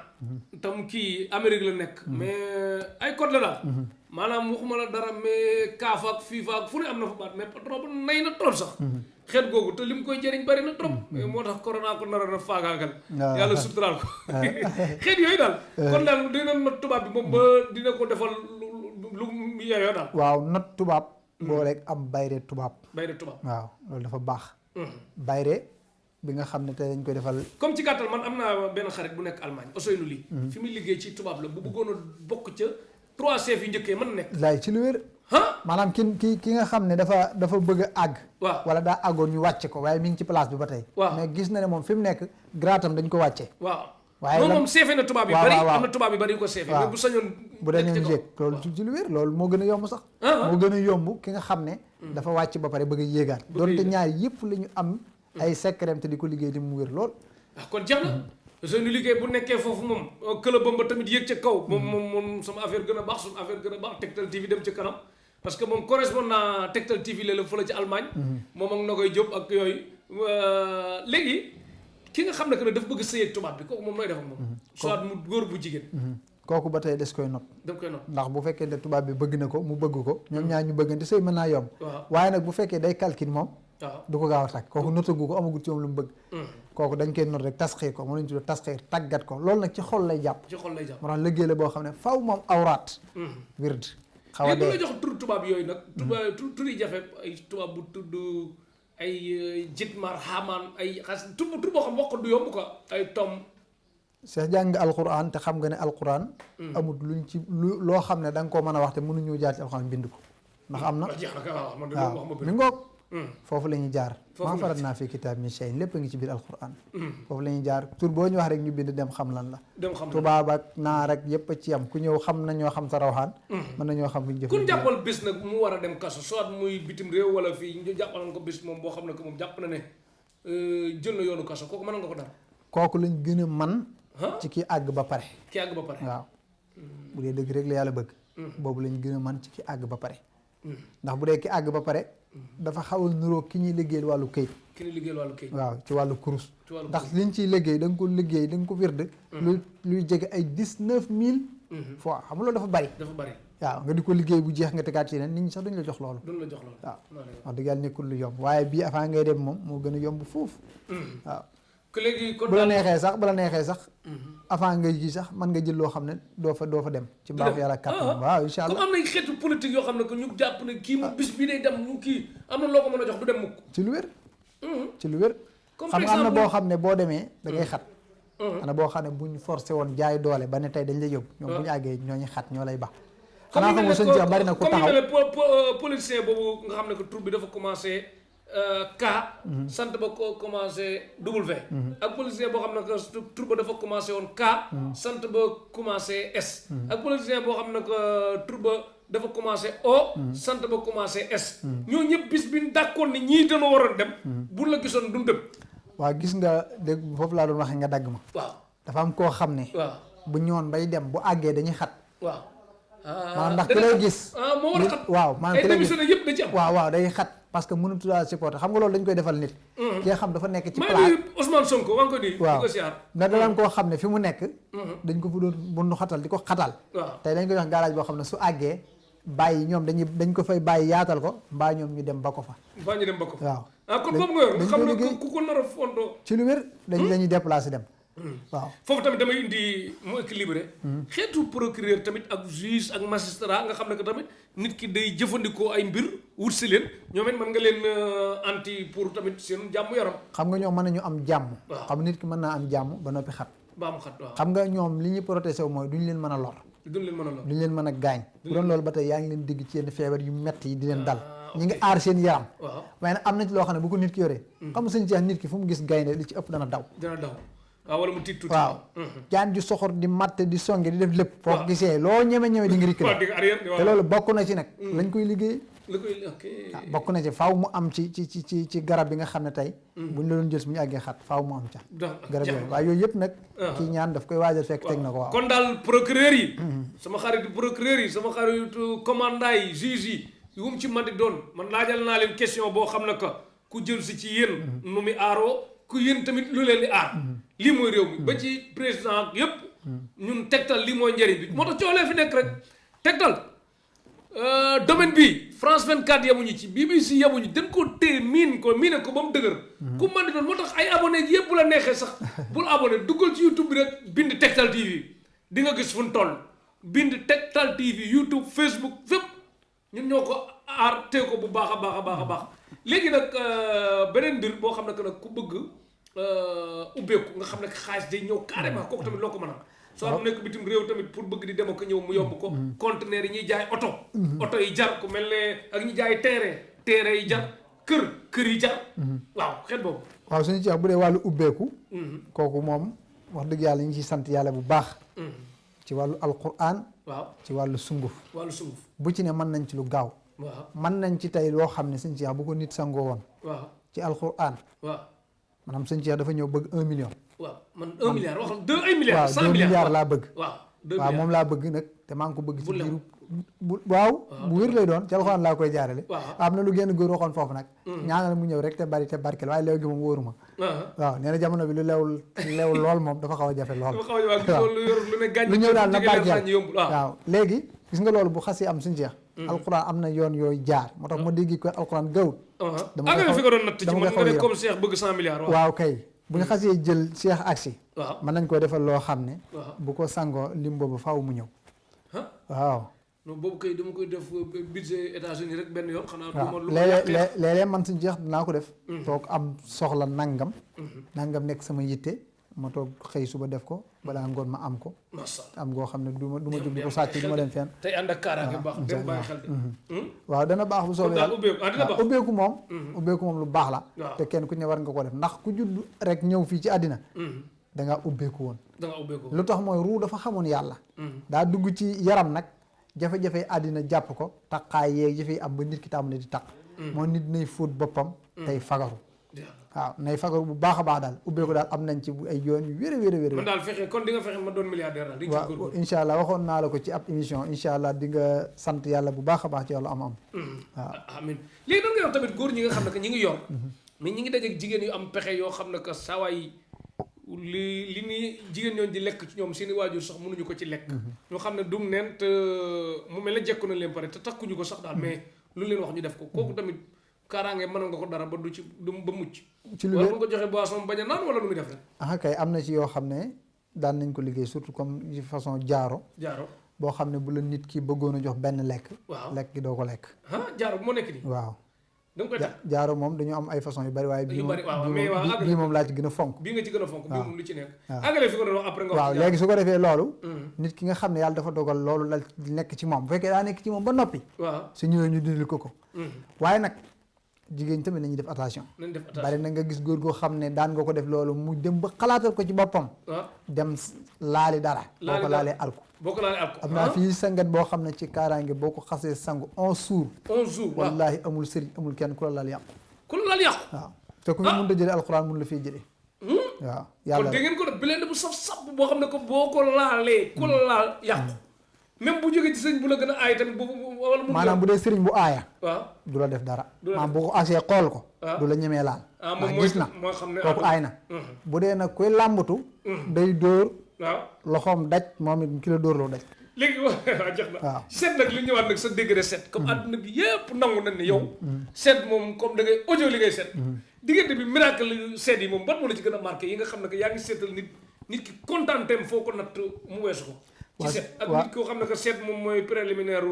tam kii Amérique la nekk. mais ay code la daal. maanaam waxuma la dara mais kaaf ak FIFA ak fu ne am na fa baat mais patron ba nay na trop sax. xeet googu te li mu koy jëriñ bari na trop. moo tax corona ko nar a faagaagal. yàlla suturaal ko. xeet yooyu daal. kon daal dina not tubaab bi moom ba dina ko defal lu mu yeyoo daal. waaw not tubaab. boo rek am bayre tubaab. bayre tubaab waaw loolu dafa baax. bayre bi nga xam ne te dañ koy defal. comme ci gàttal man am naa benn xarit bu nekk Allemagne Ousseynou Ly. fi muy liggéey ci tubaab la bu bëggoon a bokk ca 3 chefs yu njëkkee mën nekk. laay ci lu wér. maanaam ki nga xam ne dafa bëgg a àgg. waaw wala daa àggoon ñu wàcce ko waaye mi ngi ci place bi ba tey. mais gis na ne moom fi mu nekk gratam dañ ko wàcce. waaw waaye moom seefe na tubaab yu bari am na tubaab yu bari yu ko seefe mais bu sañoon bu dañoon yéeg loolu ci lu wér loolu moo gën a yomb sax. moo gën a yomb ki nga xam ne dafa wàcc ba pare bëgg a yéegaat doonte ñaar yëpp la ñu am ay secret te di ko liggéey di mu wér lool. kon jeex na suñu liggéey bu nekkee foofu moom këla ba tamit yéeg ca kaw moom sama affaire gën a baax suñu affaire gën a baax Tektal TV dem ca kanam parce que moom correspondant Tektal TV la fële ci Allemagne moom ak na koy jóg ak yooyu léegi ki nga xam ne que ne dafa bëgg sëy ak tubaab bi kooku moom nooy def ak moom soit mu góor bu jigéen kooku ba tey des koy not daf koy not ndax bu fekkee ne tubaab bi bëgg na ko mu bëgg ko ñoom ñaar ñu bëggante sëy mën naa yomb waaye nag bu fekkee day calcul moom du ko gaaw a tàkk kooku notagu ko amagul ci moom lu mu bëgg kooku dañ koy not rek tasxiir ko moo lañu tuddee tasxiir tàggat ko loolu nag ci xol lay jàpp moo tax liggéey la boo xam ne faw moom awraat wird xaw a dee la jox tur tubaab yooyu nag tubaab tur yi jafe ay tubaab bu tudd ay jitmar xamaan ay xas tur boo xam wax ko du yomb quoi ay tom Cheikh jàng alquran te xam nga ne alquran amul luñ ci loo xam ne da nga koo mën a wax te mënuñoo jaar ci alquran bind ko ndax am na waaw mi ngoog foofu la ñuy jaar maa farat naa fi kitaab min shay lépp a ngi ci biir alquran foofu la ñuy jaar tur boo ñu wax rek ñu bind dem xam lan la tubaab ak naar ak yépp a ci am ku ñëw xam nañoo xam sa rawxaan mën nañoo xam buñu jëf kun jàppal bis nag mu war a dem kaso soit muy bitim réew wala fii ñu jàppal ko bis moom boo xam ne que moom jàpp na ne jël na yoonu kaso kooku mën nga ko dara kooku lañ gën a man ci ki àgg ba pare ki àgg ba pare waaw bu dee dëgg rek la yàlla bëgg boobu lañ gën a man ci ki àgg ba pare ndax bu dee ki àgg ba pare dafa xaw a nuroo ki ñuy liggéeyal wàllu këyit waaw ci wàllu kurus ndax liñ ciy liggéey da nga ko liggéey da nga ko wird luy jege ay 19 000 fois xam nga loolu dafa bari waaw nga di ko liggéey bu jeex nga tegaat ci yeneen nit ñi sax duñ la jox loolu waaw wax dëgg yàlla nekkul lu yomb waaye bii avant ngay dem moom moo gën a yomb foofu waaw bu la neexee sax avant ngay ji sax mën nga jël loo xam ne doo fa dem ci mbaax yàlla kàttan waaw incha allah comme am na xeetu politique yoo xam ne que ñu jàpp ne kii mu bis bi day dem ñu kii am na loo ko mën a jox du dem mukk ci lu wér xam nga am na boo xam ne boo demee da ngay xat am na boo xam ne buñ forcé woon jaay doole ba ne tey dañ lay yóbbu ñoom bu ñu àggee ñooñu xat ñoo lay bax xanaa xam nga sëñ ci bari na ko taxaw comme politicien boobu nga xam ne que tur bi dafa commencé K sant ba ko commencé W ak politicien boo xam ne que tur ba dafa commencé woon K sant ba commencé S ak politicien boo xam ne que tur ba dafa commencé O sant ba commencé S ñoo ñëpp bis bi d'accord ni ñii dama waroon dem bu la gisoon duñ dem waaw gis nga dégg foofu laa doon waxee nga dagg ma waaw dafa am koo xam ne waaw bu ñëwoon bay dem bu àggee dañuy xat waaw maanaam ndax ki lay gis moo war a xat waaw maanaam ki lay gis yëpp da ci am waaw day xat parce que mënatu laa supporter xam nga loolu dañ koy defal nit ki nga xam dafa nekk ci maa place ngi Ousmane Sonko waa ngi ko di waaw ko siyaar ndax da daan koo xam ne fi mu nekk dañ ko fa doon bundu xatal di ko xatal waaw tey dañ koy wax garage boo xam ne su àggee bàyyi ñoom dañ ko fay bàyyi yaatal ko mbaa ñoom ñu dem ba ko fa baa ñu dem ba ko fa waaw kon boobu nga yor nga xam ne ku ko nar a fontoo ci lu wér dañuy déplacé dem waaw foofu tamit damay indi mu équilibré xeetu procureur tamit ak juge ak magistrat nga xam ne que tamit nit ki day jëfandikoo ay mbir wut si leen ñoom it mën nga leen anti pour tamit seen jàmm yaram xam nga ñoom mën nañu am jàmm waaw xam nit ki mën naa am jàmm ba noppi xat ba am xat waaw xam nga ñoom li ñuy protégé wu mooy duñu leen mën a lor duñ leen mën a lor duñu leen mën a gaañ bu doon loolu ba tey yaa ngi leen digg ci yenn feebar yu metti yi di leen dal ñi ngi aar seen yaram waaw waaye nag am na ci loo xam ne bu ko nit ki yoree xam nga sëñ Cheikh nit ki fu mu gis gaynde li ci ëpp dana daw dina daw waaw wala mu tiit tuuti waaw jaan ju soxor di matt di songe di def lépp foo ko gisee loo ñeme di nga rikk te loolu bokk na ci nag lañ koy liggéey la koy ok bokk na ci faaw mu am ci garab bi nga xam ne tey buñ la doon jël su ñu àggee xat faaw mu am ca garab yooyu waaye yooyu yëpp nag kii ñaan daf koy waajal fekk teg na ko waaw kon daal procureur yi sama xaritu procureur yi sama xaritu commandant yi juge yi yu mu ci man di doon man laajal naa leen question boo xam ne que ku jël si ci yéen nu mu aaroo ku yéen tamit lu leen di aar lii mooy réew mi ba ci président yépp ñun Tektal lii mooy njëriñ bi moo tax coolee fi nekk rek Tektal domaine bi France 24 yamuñu ci BBC yamuñu dañ ko téye miine ko ba mu dëgër ku man di doon moo tax ay abonné yépp bu la neexee sax bul abonné duggal ci YouTube bi rek bind Tektal TV di nga gis fu mu toll bind Tektal TV YouTube Facebook fépp ñun ñoo ko aar téye ko bu baax a baax a baax a baax léegi nag beneen mbir boo xam ne que nag ku bëgg ubbeeku nga xam ne xaalis day ñëw carrément kooku tamit loo ko mën a soo am nekk bitim réew tamit pour bëgg di dem ak ñëw mu yomb ko conteneur yi ñuy jaay oto yi jar ku mel ne ak ñi jaay terrain yi jar kër yi jar waaw xet boobu waaw suñu ci wax bu dee wàllu ubbeeku kooku moom wax dëgg yàlla ñu ngi ciy sant yàlla bu baax ci wàllu alquran waaw ci wàllu sunguf bu ci ne mën nañ ci lu gaaw waaw mën nañ ci tey loo xam ne suñu ci wax bu ko nit sangoo woon waaw ci alquran waaw maanaam sëñ Cheikh dafa ñëw bëgg 1 million. waaw man 1 milliard wax 2 milliards. 100 2 milliards milliards laa bëgg. waaw 2 milliards waaw moom laa bëgg nag te maa ngi ko bëgg. ci biiru waaw bu wér lay doon ci alxuraan laa koy jaarale. am na lu génn góor waxoon foofu nag. ñaanal mu ñëw rek te bari te barkeel waaye léegi moom wóoruma. waaw nee na jamono bi lu leew lool moom dafa xaw a jafe lool. waaw lu ñëw daal na barkeel waaw léegi gis nga loolu bu xasee am sëñ Cheikh. alxuraan am na yoon yooyu jaar moo tax ma dégg ko alxuraan gawut. dama koy fi nga doon natt ci man nga ne comme Cheikh bëgg 100 milliards. waaw kay bu ñu xasee jël Cheikh aksi waaw mën nañ koo defal loo xam ne. bu ko sangoo lim boobu faaw mu ñëw. waaw. non boobu kay dama koy def budget États-Unis rek benn yoon. xanaa waaw léeg-léeg man suñu jeex dinaa ko def. toog am soxla nangam. nangam nekk sama yitte ma toog xëy suba def ko balaa ngoon ma am ko. am goo xam ne du ma jóg di ko sàcc du ma dem fenn. tey ànd ak kaaraange baax dem bàyyi xel de. waaw dana baax bu soobee yàlla ubbeeku moom. ubbeeku moom lu baax la. te kenn ku ne war nga ko def ndax ku judd rek ñëw fii ci àddina. da ngaa ubbeeku woon. lu tax mooy ruu dafa xamoon yàlla. daa dugg ci yaram nag jafe-jafe àddina jàpp ko taqaay yeeg jafe am ba nit ki tàmbali di taq. moo nit nay fóot boppam. tey fagaru. waaw nay fagaru bu baax a baax daal ubbeeku daal am nañ ci ay yoon yu wér. man daal fexe kon di nga fexe ma doon milliardaire daal. waaw incha allah waxoon naa la ko ci ab émission incha allah di nga sant yàlla bu baax a baax ci yàlla am. waaw amiin léegi doon nga yow tamit góor ñi nga xam ne que ñi ngi yor. mais ñi ngi dajeeg jigéen yu am pexe yoo xam ne que saawaay li ni jigéen ñooñu di lekk ci ñoom seeni waajur sax mënuñu ko ci lekk. ñoo xam ne dum neen te mu mel ne jekku na leen pare te takkuñu ko sax daal mais lu leen wax ñu def ko kooku tamit. kaaraange mën nga ko dara ba du ci ba mucc. ci lu wala nga joxe boisson bañ a naan wala lu muy def rek. kay am na ci yoo xam ne daan nañ ko liggéey surtout comme façon jaaro boo xam ne bu la nit ki bëggoon a jox benn lekk. waaw lekk gi doo ko lekk. jaaro moo nekk nii. waaw. da nga koy tax jaaro moom dañu am ay façon yu bari waaye. bii moom laa ci gën a fonk. bii nga ci gën a fonk bii moom lu ci nekk. àggale fi ko doon wax après nga wax. waaw léegi su ko defee loolu. nit ki nga xam ne yàlla dafa dogal loolu la nekk ci moom bu fekkee daa nekk ci moom ba noppi. waaw su ñëwee ñu dindil ko. waaye nag jigéen tamit nañuy def attention. nañ def attention bari na nga gis góor goo xam ne daan nga ko def loolu mu dem ba xalaatal ko ci boppam. dem laali dara. boo ko laalee alku. am naa fii sangat boo xam ne ci kaaraange boo ko xasee sangu 11 jours. 11 jours wallaahi amul sëriñ amul kenn ku la laal yàqu. waaw te ku ñu mën a jëlee alxuraan mun la fiy jëlee. waaw yàlla kon dégg ngeen ko def bi leen bu saf sap boo xam ne ko boo ko laalee ku la laal yàqu. même bu jógee ci sëriñ bu la gën a aay tamit wala maanaam bu dee sëriñ bu aaya. waaw du la def dara. maanaam bu ko asee xool ko. du la ñemee laal. moom gis na kooku aay na. bu dee nag koy làmbatu. day dóor. waaw loxoom daj moom it ki la dóor loo daj. léegi waaw jox na. waaw seet nag li ñëwaat nag sa degré seet. comme àdduna bi yépp nangu nañ ne yow. seet moom comme da ngay audio li ngay seet. diggante bi miracle seet yi moom ban moo la ci gën a marqué yi nga xam ne que yaa ngi seetal nit ki kontaanteem foo ko natt mu weesu ko. ci seet ak nit koo xam ne que seet moom mooy préliminaire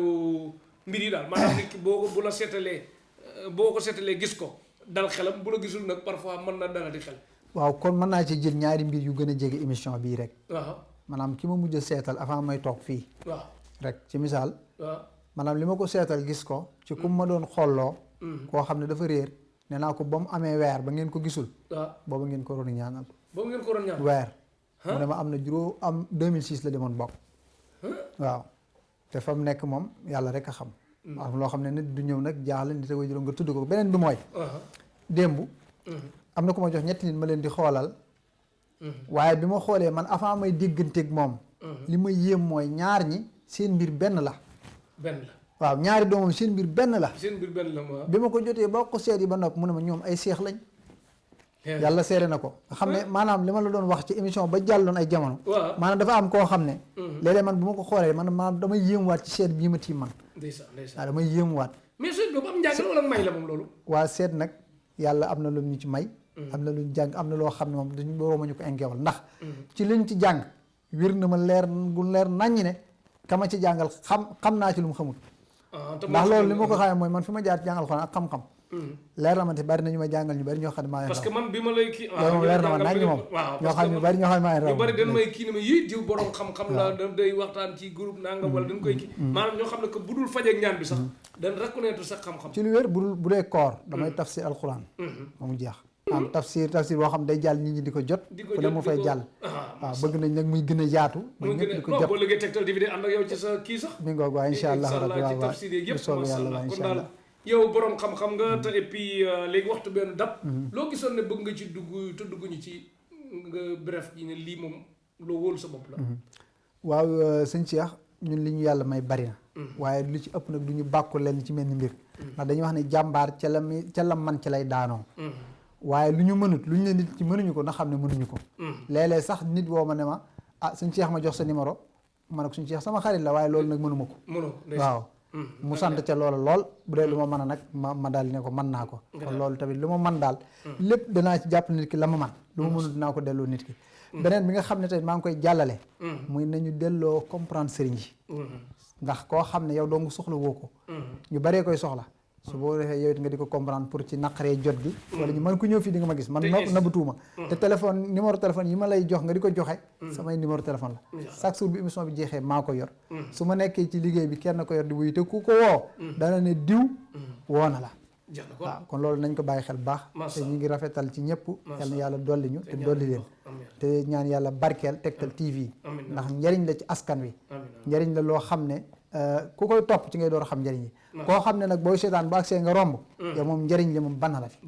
mbir yi daal maanaam nit ki boo ko bu la seetalee boo ko seetalee gis ko dal xelam bu la gisul nag parfois mën na dalati xel. waaw kon mën naa ci jël ñaari mbir yu gën a jege émission bii rek. waaw maanaam ki ma mujj a seetal avant may toog fii. waaw rek ci misaal. waaw maanaam li ma ko seetal gis ko. ci ku ma doon xolloo. koo xam ne dafa réer. nee naa ko ba mu amee weer ba ngeen ko gisul. waaw booba ngeen ko doon ñaanal. boobu ngeen ko doon ñaanal weer. mu ne ma am na am 2006 la demoon bokk. waaw te fa mu nekk moom yàlla rek a xam. am loo xam ne nit du ñëw nag jaaxle nit a koy juróom nga tudd ko beneen bi mooy. démb. am na ku ma jox ñetti nit ma leen di xoolal. waaye bi ma xoolee man avant may dégganteeg moom. li ma yéem mooy ñaar ñi seen mbir benn la. waaw ñaari doomam seen mbir benn la. seen mbir benn la bi ma ko jotee ba ko seet yi ba nopp mu ne ma ñoom ay seex lañ. yàlla seere na ko nga xam ne maanaam li ma la doon wax ci émission ba jàlloon ay jamono. maanaam dafa am koo xam ne. léeg-léeg man bu ma ko xoolee man maanaam damay yéemuwaat ci seet bii ma tiim man. waaw damay yéemuwaat. mais seet boobu am njàng wala may la moom loolu. waa seet nag yàlla am na lu ñu ci may. am na luñ jàng am na loo xam ne moom dañu borooma ñu ko enkewal ndax. ci liñ ci jàng wir na ma leer gu leer naññ ne kama ci jàngal xam naa ci lu mu xamul. ndax loolu li ma ko xamee mooy man fi ma jaar jàngal xon ak xam-xam. leer na ma te bari na ñu ma jàngal ñu bari ñoo xam ne maa ngi. parce que man bi ma lay kii. loolu moom leer na ma nañ moom. ñoo xam ne bari ñoo xam ne maa ngi. ñu bari dañ may kii ne ma yii diw borom xam-xam la day waxtaan ci groupe nangam wala dañ koy kii. maanaam ñoo xam ne que bu dul fajeeg ñaan bi sax. dañ reconnaître sax xam-xam. ci lu wér bu dee koor damay tafsir alxuraan. ba mu jeex. am tafsir boo xam day jàll nit ñi di ko jot. fu ne mu fay jàll. waaw bëgg nañ nag muy gën a yaatu. muy ñëpp di ko jot boo liggéey Tektal TV ànd ak yow ci sa kii sax. mi ngoog waaw incha allah rabbi ci tafsir yi yëpp macha allah kon daal yow borom xam-xam nga te et puis léegi waxtu benn dab. loo gisoon ne bëgg nga ci dugg te dugguñu ci nga bref yi ne lii moom loo wóolu sa bopp la. waaw sëñ Cheikh ñun li ñu yàlla may bari na. waaye lu ci ëpp nag du ñu bàkku leen ci mel ni mbir. ndax dañuy wax ne jàmbaar ca la man ci lay daanoo. waaye lu ñu mënut lu ñu ne nit ci mënuñu ko na xam ne mënuñu ko. léeg-léeg sax nit woo ma ne ma sëñ Cheikh ma jox sa numéro ma ne ko sëñ Cheikh sama xarit la waaye loolu nag mënuma ko. waaw. mu sant ca loola lool bu dee lu ma mën a nag ma daal ne ko mën naa ko. kon loolu tamit lu ma mën daal. lépp danaa ci jàpp nit ki la ma man lu ma mënut dinaa ko delloo nit ki. beneen bi nga xam ne tamit maa ngi koy jàllale. muy nañu delloo comprendre sëriñ yi. ndax koo xam ne yow doo nga soxla woo ko. ñu baree koy soxla. su boo defee yow it nga di ko comprendre pour ci naqaree jot gi. wala ñu man ku ñëw fii di nga ma gis man nabatuuma. te téléphone numéro téléphone yi ma lay jox nga di ko joxe. samay numéro téléphone la. chaque jour bi émission bi jeexee maa ko yor. su ma nekkee ci liggéey bi kenn ko yor di wuyu te ku ko woo. dana ne diw woo na la. waaw kon loolu nañ ko bàyyi xel baax. te ñu ngi rafetal ci ñëpp. yal na yàlla dolli ñu te dolli leen. te ñaan yàlla barkeel Tektal TV. ndax njariñ la ci askan wi. njariñ la loo xam ne ku koy topp ci ngay door a xam njariñ yi. koo xam ne nag booy seetaan bu agsee nga romb. yow moom njariñ li moom banna la fi.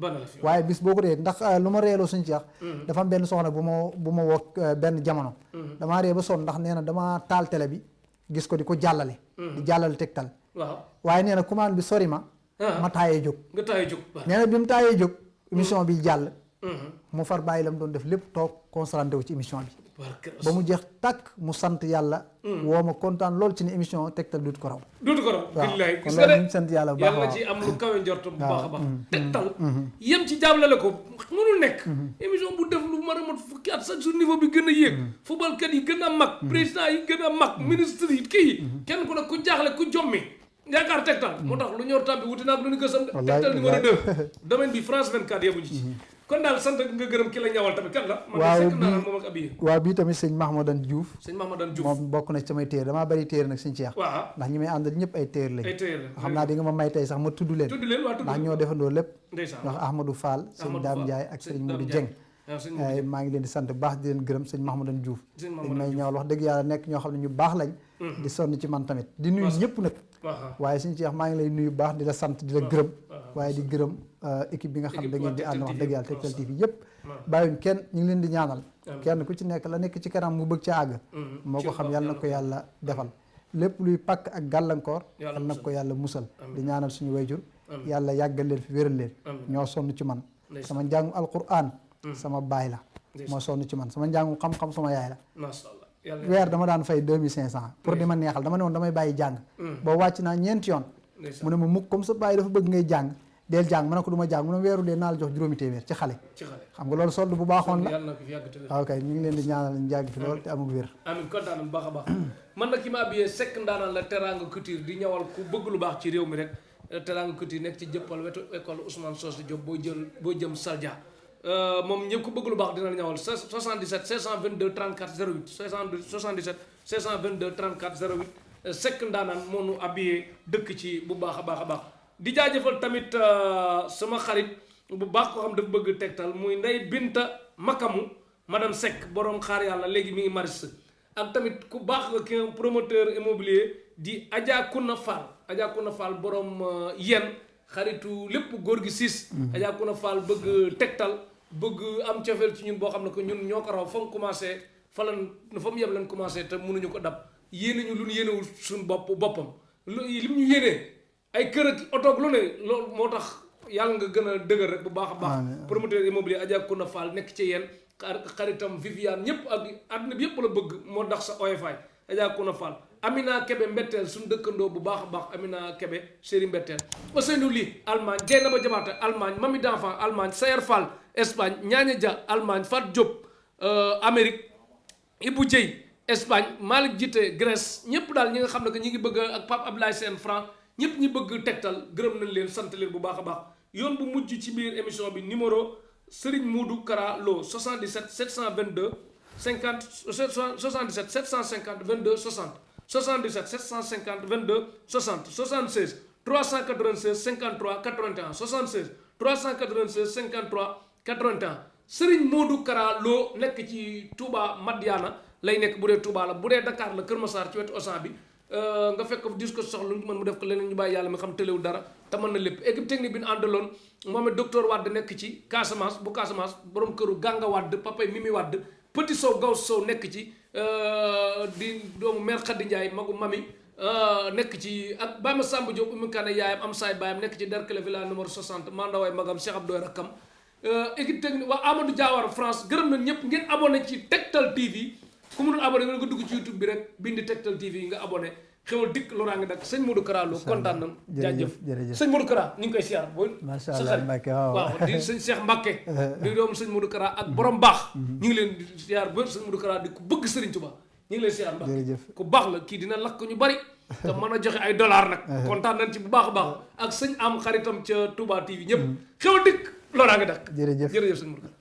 waaye bis boo ko dee ndax lu ma reeloo suñu Cheikh. dafa am benn soxna bu ma woo benn jamono. damaa ree ba sonn ndax nee na damaa taal télé bi gis ko di ko jàllale. di jàllale Tektal. waaye nee na commande bi sori ma. ma taayee jóg. nee na bi mu taayee jóg émission bi jàll. mu far bàyyi la mu doon def lépp toog concentré wu ci émission bi. ba mu jeex tàkk mu sant yàlla. woo ma kontaan lool ci ne émission Tektal duut ko raw. billaay kon loolu ñu sant yàlla bu baax yàlla ci am lu kawe njort bu baax a baax. Tektal yem ci jàllale ko mënul nekk. émission bu def lu mar a mat fukki at chaque jour niveau bi gën a yéeg. footballkat yi gën a mag. président yi gën a mag. ministre yi kii yi. kenn ku ne ku jaaxle ku jommi. yaakaar Tektal moo tax lu ñor tam bi wuti naa ko lu ñu gësam. Tektal numéro 2 domaine bi France 24 yemuñu ci. kon daal sant nga gërëm ki la ñawal tamit kan la. waaw man de moom ak Abi. waaw bii tamit sëñ Mahamadan Diouf. sëñ Mahamadan Diouf moom bokk na ci samay téere damaa bari téere nag sëñ Cheikh. waaw ndax ñi may àndal ñëpp ay téere lañ. ay téere xam naa di nga ma may tey sax ma tudd leen. ndax ñoo defandoo lépp. ndeysaan ndax Ahmadou Fall sëñ Dame Ndiaye ak sëñ Modou Dieng. maa ngi leen di sant baax di leen gërëm sëñ Mahamadan Diouf. dañ may ñawal wax dëgg yàlla nekk ñoo xam ne ñu baax lañ. di sonn ci man tamit di nuyu ñëpp nag. waaye sëñ Cheikh maa ngi lay nuyu baax di la sant di la gërëm. waaye di gërëm équipe bi nga xam da ngeen di ànd wax dëgg yàlla Tektal TV yëpp bàyyuñ kenn ñu ngi leen di ñaanal kenn ku ci nekk la nekk ci kanam mu bëgg ca àgg moo ko xam yàlla na ko yàlla defal lépp luy pakk ak gàllankoor yàlla na ko yàlla musal di ñaanal suñu wayjur yàlla yàggal leen fi wéral leen ñoo sonn ci man sama njàngum alquran sama baay la moo sonn ci man sama njàngum xam-xam sama yaay la weer dama daan fay 2500 pour di ma neexal dama ne woon damay bàyyi jàng boo wàcc naa ñeenti yoon mu ne ma mukk comme sa bàyyi dafa bëgg ngay jàng deel jàng ma ne ko du ma jàng mu ne weeru dee naa la jox juróomi téeméer ci xale xam nga loolu solde bu baaxoon la waaw kay ñu ngi leen di ñaanal ñu jàgg fi loolu te amul wér amiin kontaan bu baax a baax man nag ki ma abiyee Seck ndaanaan la Teranga Couture di ñawal ku bëgg lu baax ci réew mi rek Teranga Couture nekk ci jëppal wetu école Ousmane Socé Diop boo jëm Saldia moom ñëpp ku bëgg lu baax dina la ñawal 77 522 34 08 77 522 34 08 Seck ndaanaan moo nu abiyee dëkk ci bu baax a baax a baax di jaajëfal tamit sama xarit bu baax ko xam dafa bëgg Tektal muy Ndey Binta Makamu madame Seck borom xaar yàlla léegi mi ngi maris ak tamit ku baax nga ki promoteur immobilier di Adja Kouna Fall borom yen xaritu lépp góor gi siis Adja Kouna Fall bëgg Tektal bëgg am cofeel ci ñun boo xam ne que ñun ñoo ko raw fa mu commencé fa mu yem lañ commencé te mënuñu ko dab yéene ñu lu ñu yéenewul suñu boppam lim ñu yéenee ay kër ak oto ak lu ne loolu moo tax yàlla nga gën a dëgër rek bu baax a baax promoteur immobilier Adja Kouna Fall nekk ci yéen xaritam Viviane ñëpp ak àdduna bi yëpp la bëgg moo tax sa OFI Adja Kouna Fall Amina Kebe Mbetteel suñu dëkkandoo bu baax a baax Amina Kebe Séri Mbetteel Ousseynou Ly Allemagne Dieynaba Diabaté Allemagne Mami d'enfant Allemagne Sayer Fall Espagne Ñaaña Dia Allemagne Fat Diop Amérique Ibou Dieye Espagne Malick Jité Grèce ñëpp daal ñi nga xam ne que ñi ngi bëgg ak Pape Abdoulaye Sène France ñëpp ñi bëgg Tektal gërëm nañ leen sant leen bu baax a baax yoon bu mujj ci biir émission bi numéro Serigne Modou Kara Lo 77 722 50 77 750 22 60 77 750 22 60 76 396 53 81 76 396 53 81 Serigne Modou Kara Lo nekk ci Touba Madiana lay nekk bu dee Touba la bu dee Dakar la Kër Massar ci wetu Osan bi nga fekk dis ko soxla lu mën mu def ko leneen ñu bàyyi yàlla mi xam tëlewul dara te mën na lépp équipe technique bi ñu àndaloon moom it docteur Wade nekk ci Casamance bu Casamance borom këru Ganga Wade papay Mimi Wade Petit Sow Gaw Sow nekk ci di doomu mère Khady Ndiaye magu mami nekk ci ak Bama Samba Diop umu kane yaayam am saay baayam nekk ci Derklé villa numéro 60 mandawaay magam Cheikh Abdoy Rakam équipe technique waa Amadou Diawara France gërëm nañ ñëpp ngeen abonné ci Tektal TV ku mu dul abonné nga dugg ci YouTube bi rek bindi Tektal TV nga abonné xewal dikk loraa ngi dak sëñ Modou Kara Lo kontaan nañ jaajëf sëñ Modou Kara ñu ngi koy siyaar booy macha allah Mbacke waaw di sëñ Cheikh Mbacke di doomu sëñ Modou Kara ak borom baax ñu ngi leen di siyaar ba sëñ Modou Kara di ku bëgg Serigne Touba ñu ngi leen siyaar Mbacke ku baax la kii dina lakk ñu bari te mën a joxe ay dollars nag kontaan nañ ci bu baax a baax ak sëñ am xaritam ca Touba TV ñëpp xewal dikk loraa ngi dak jërëjëf sëñ Modou Kara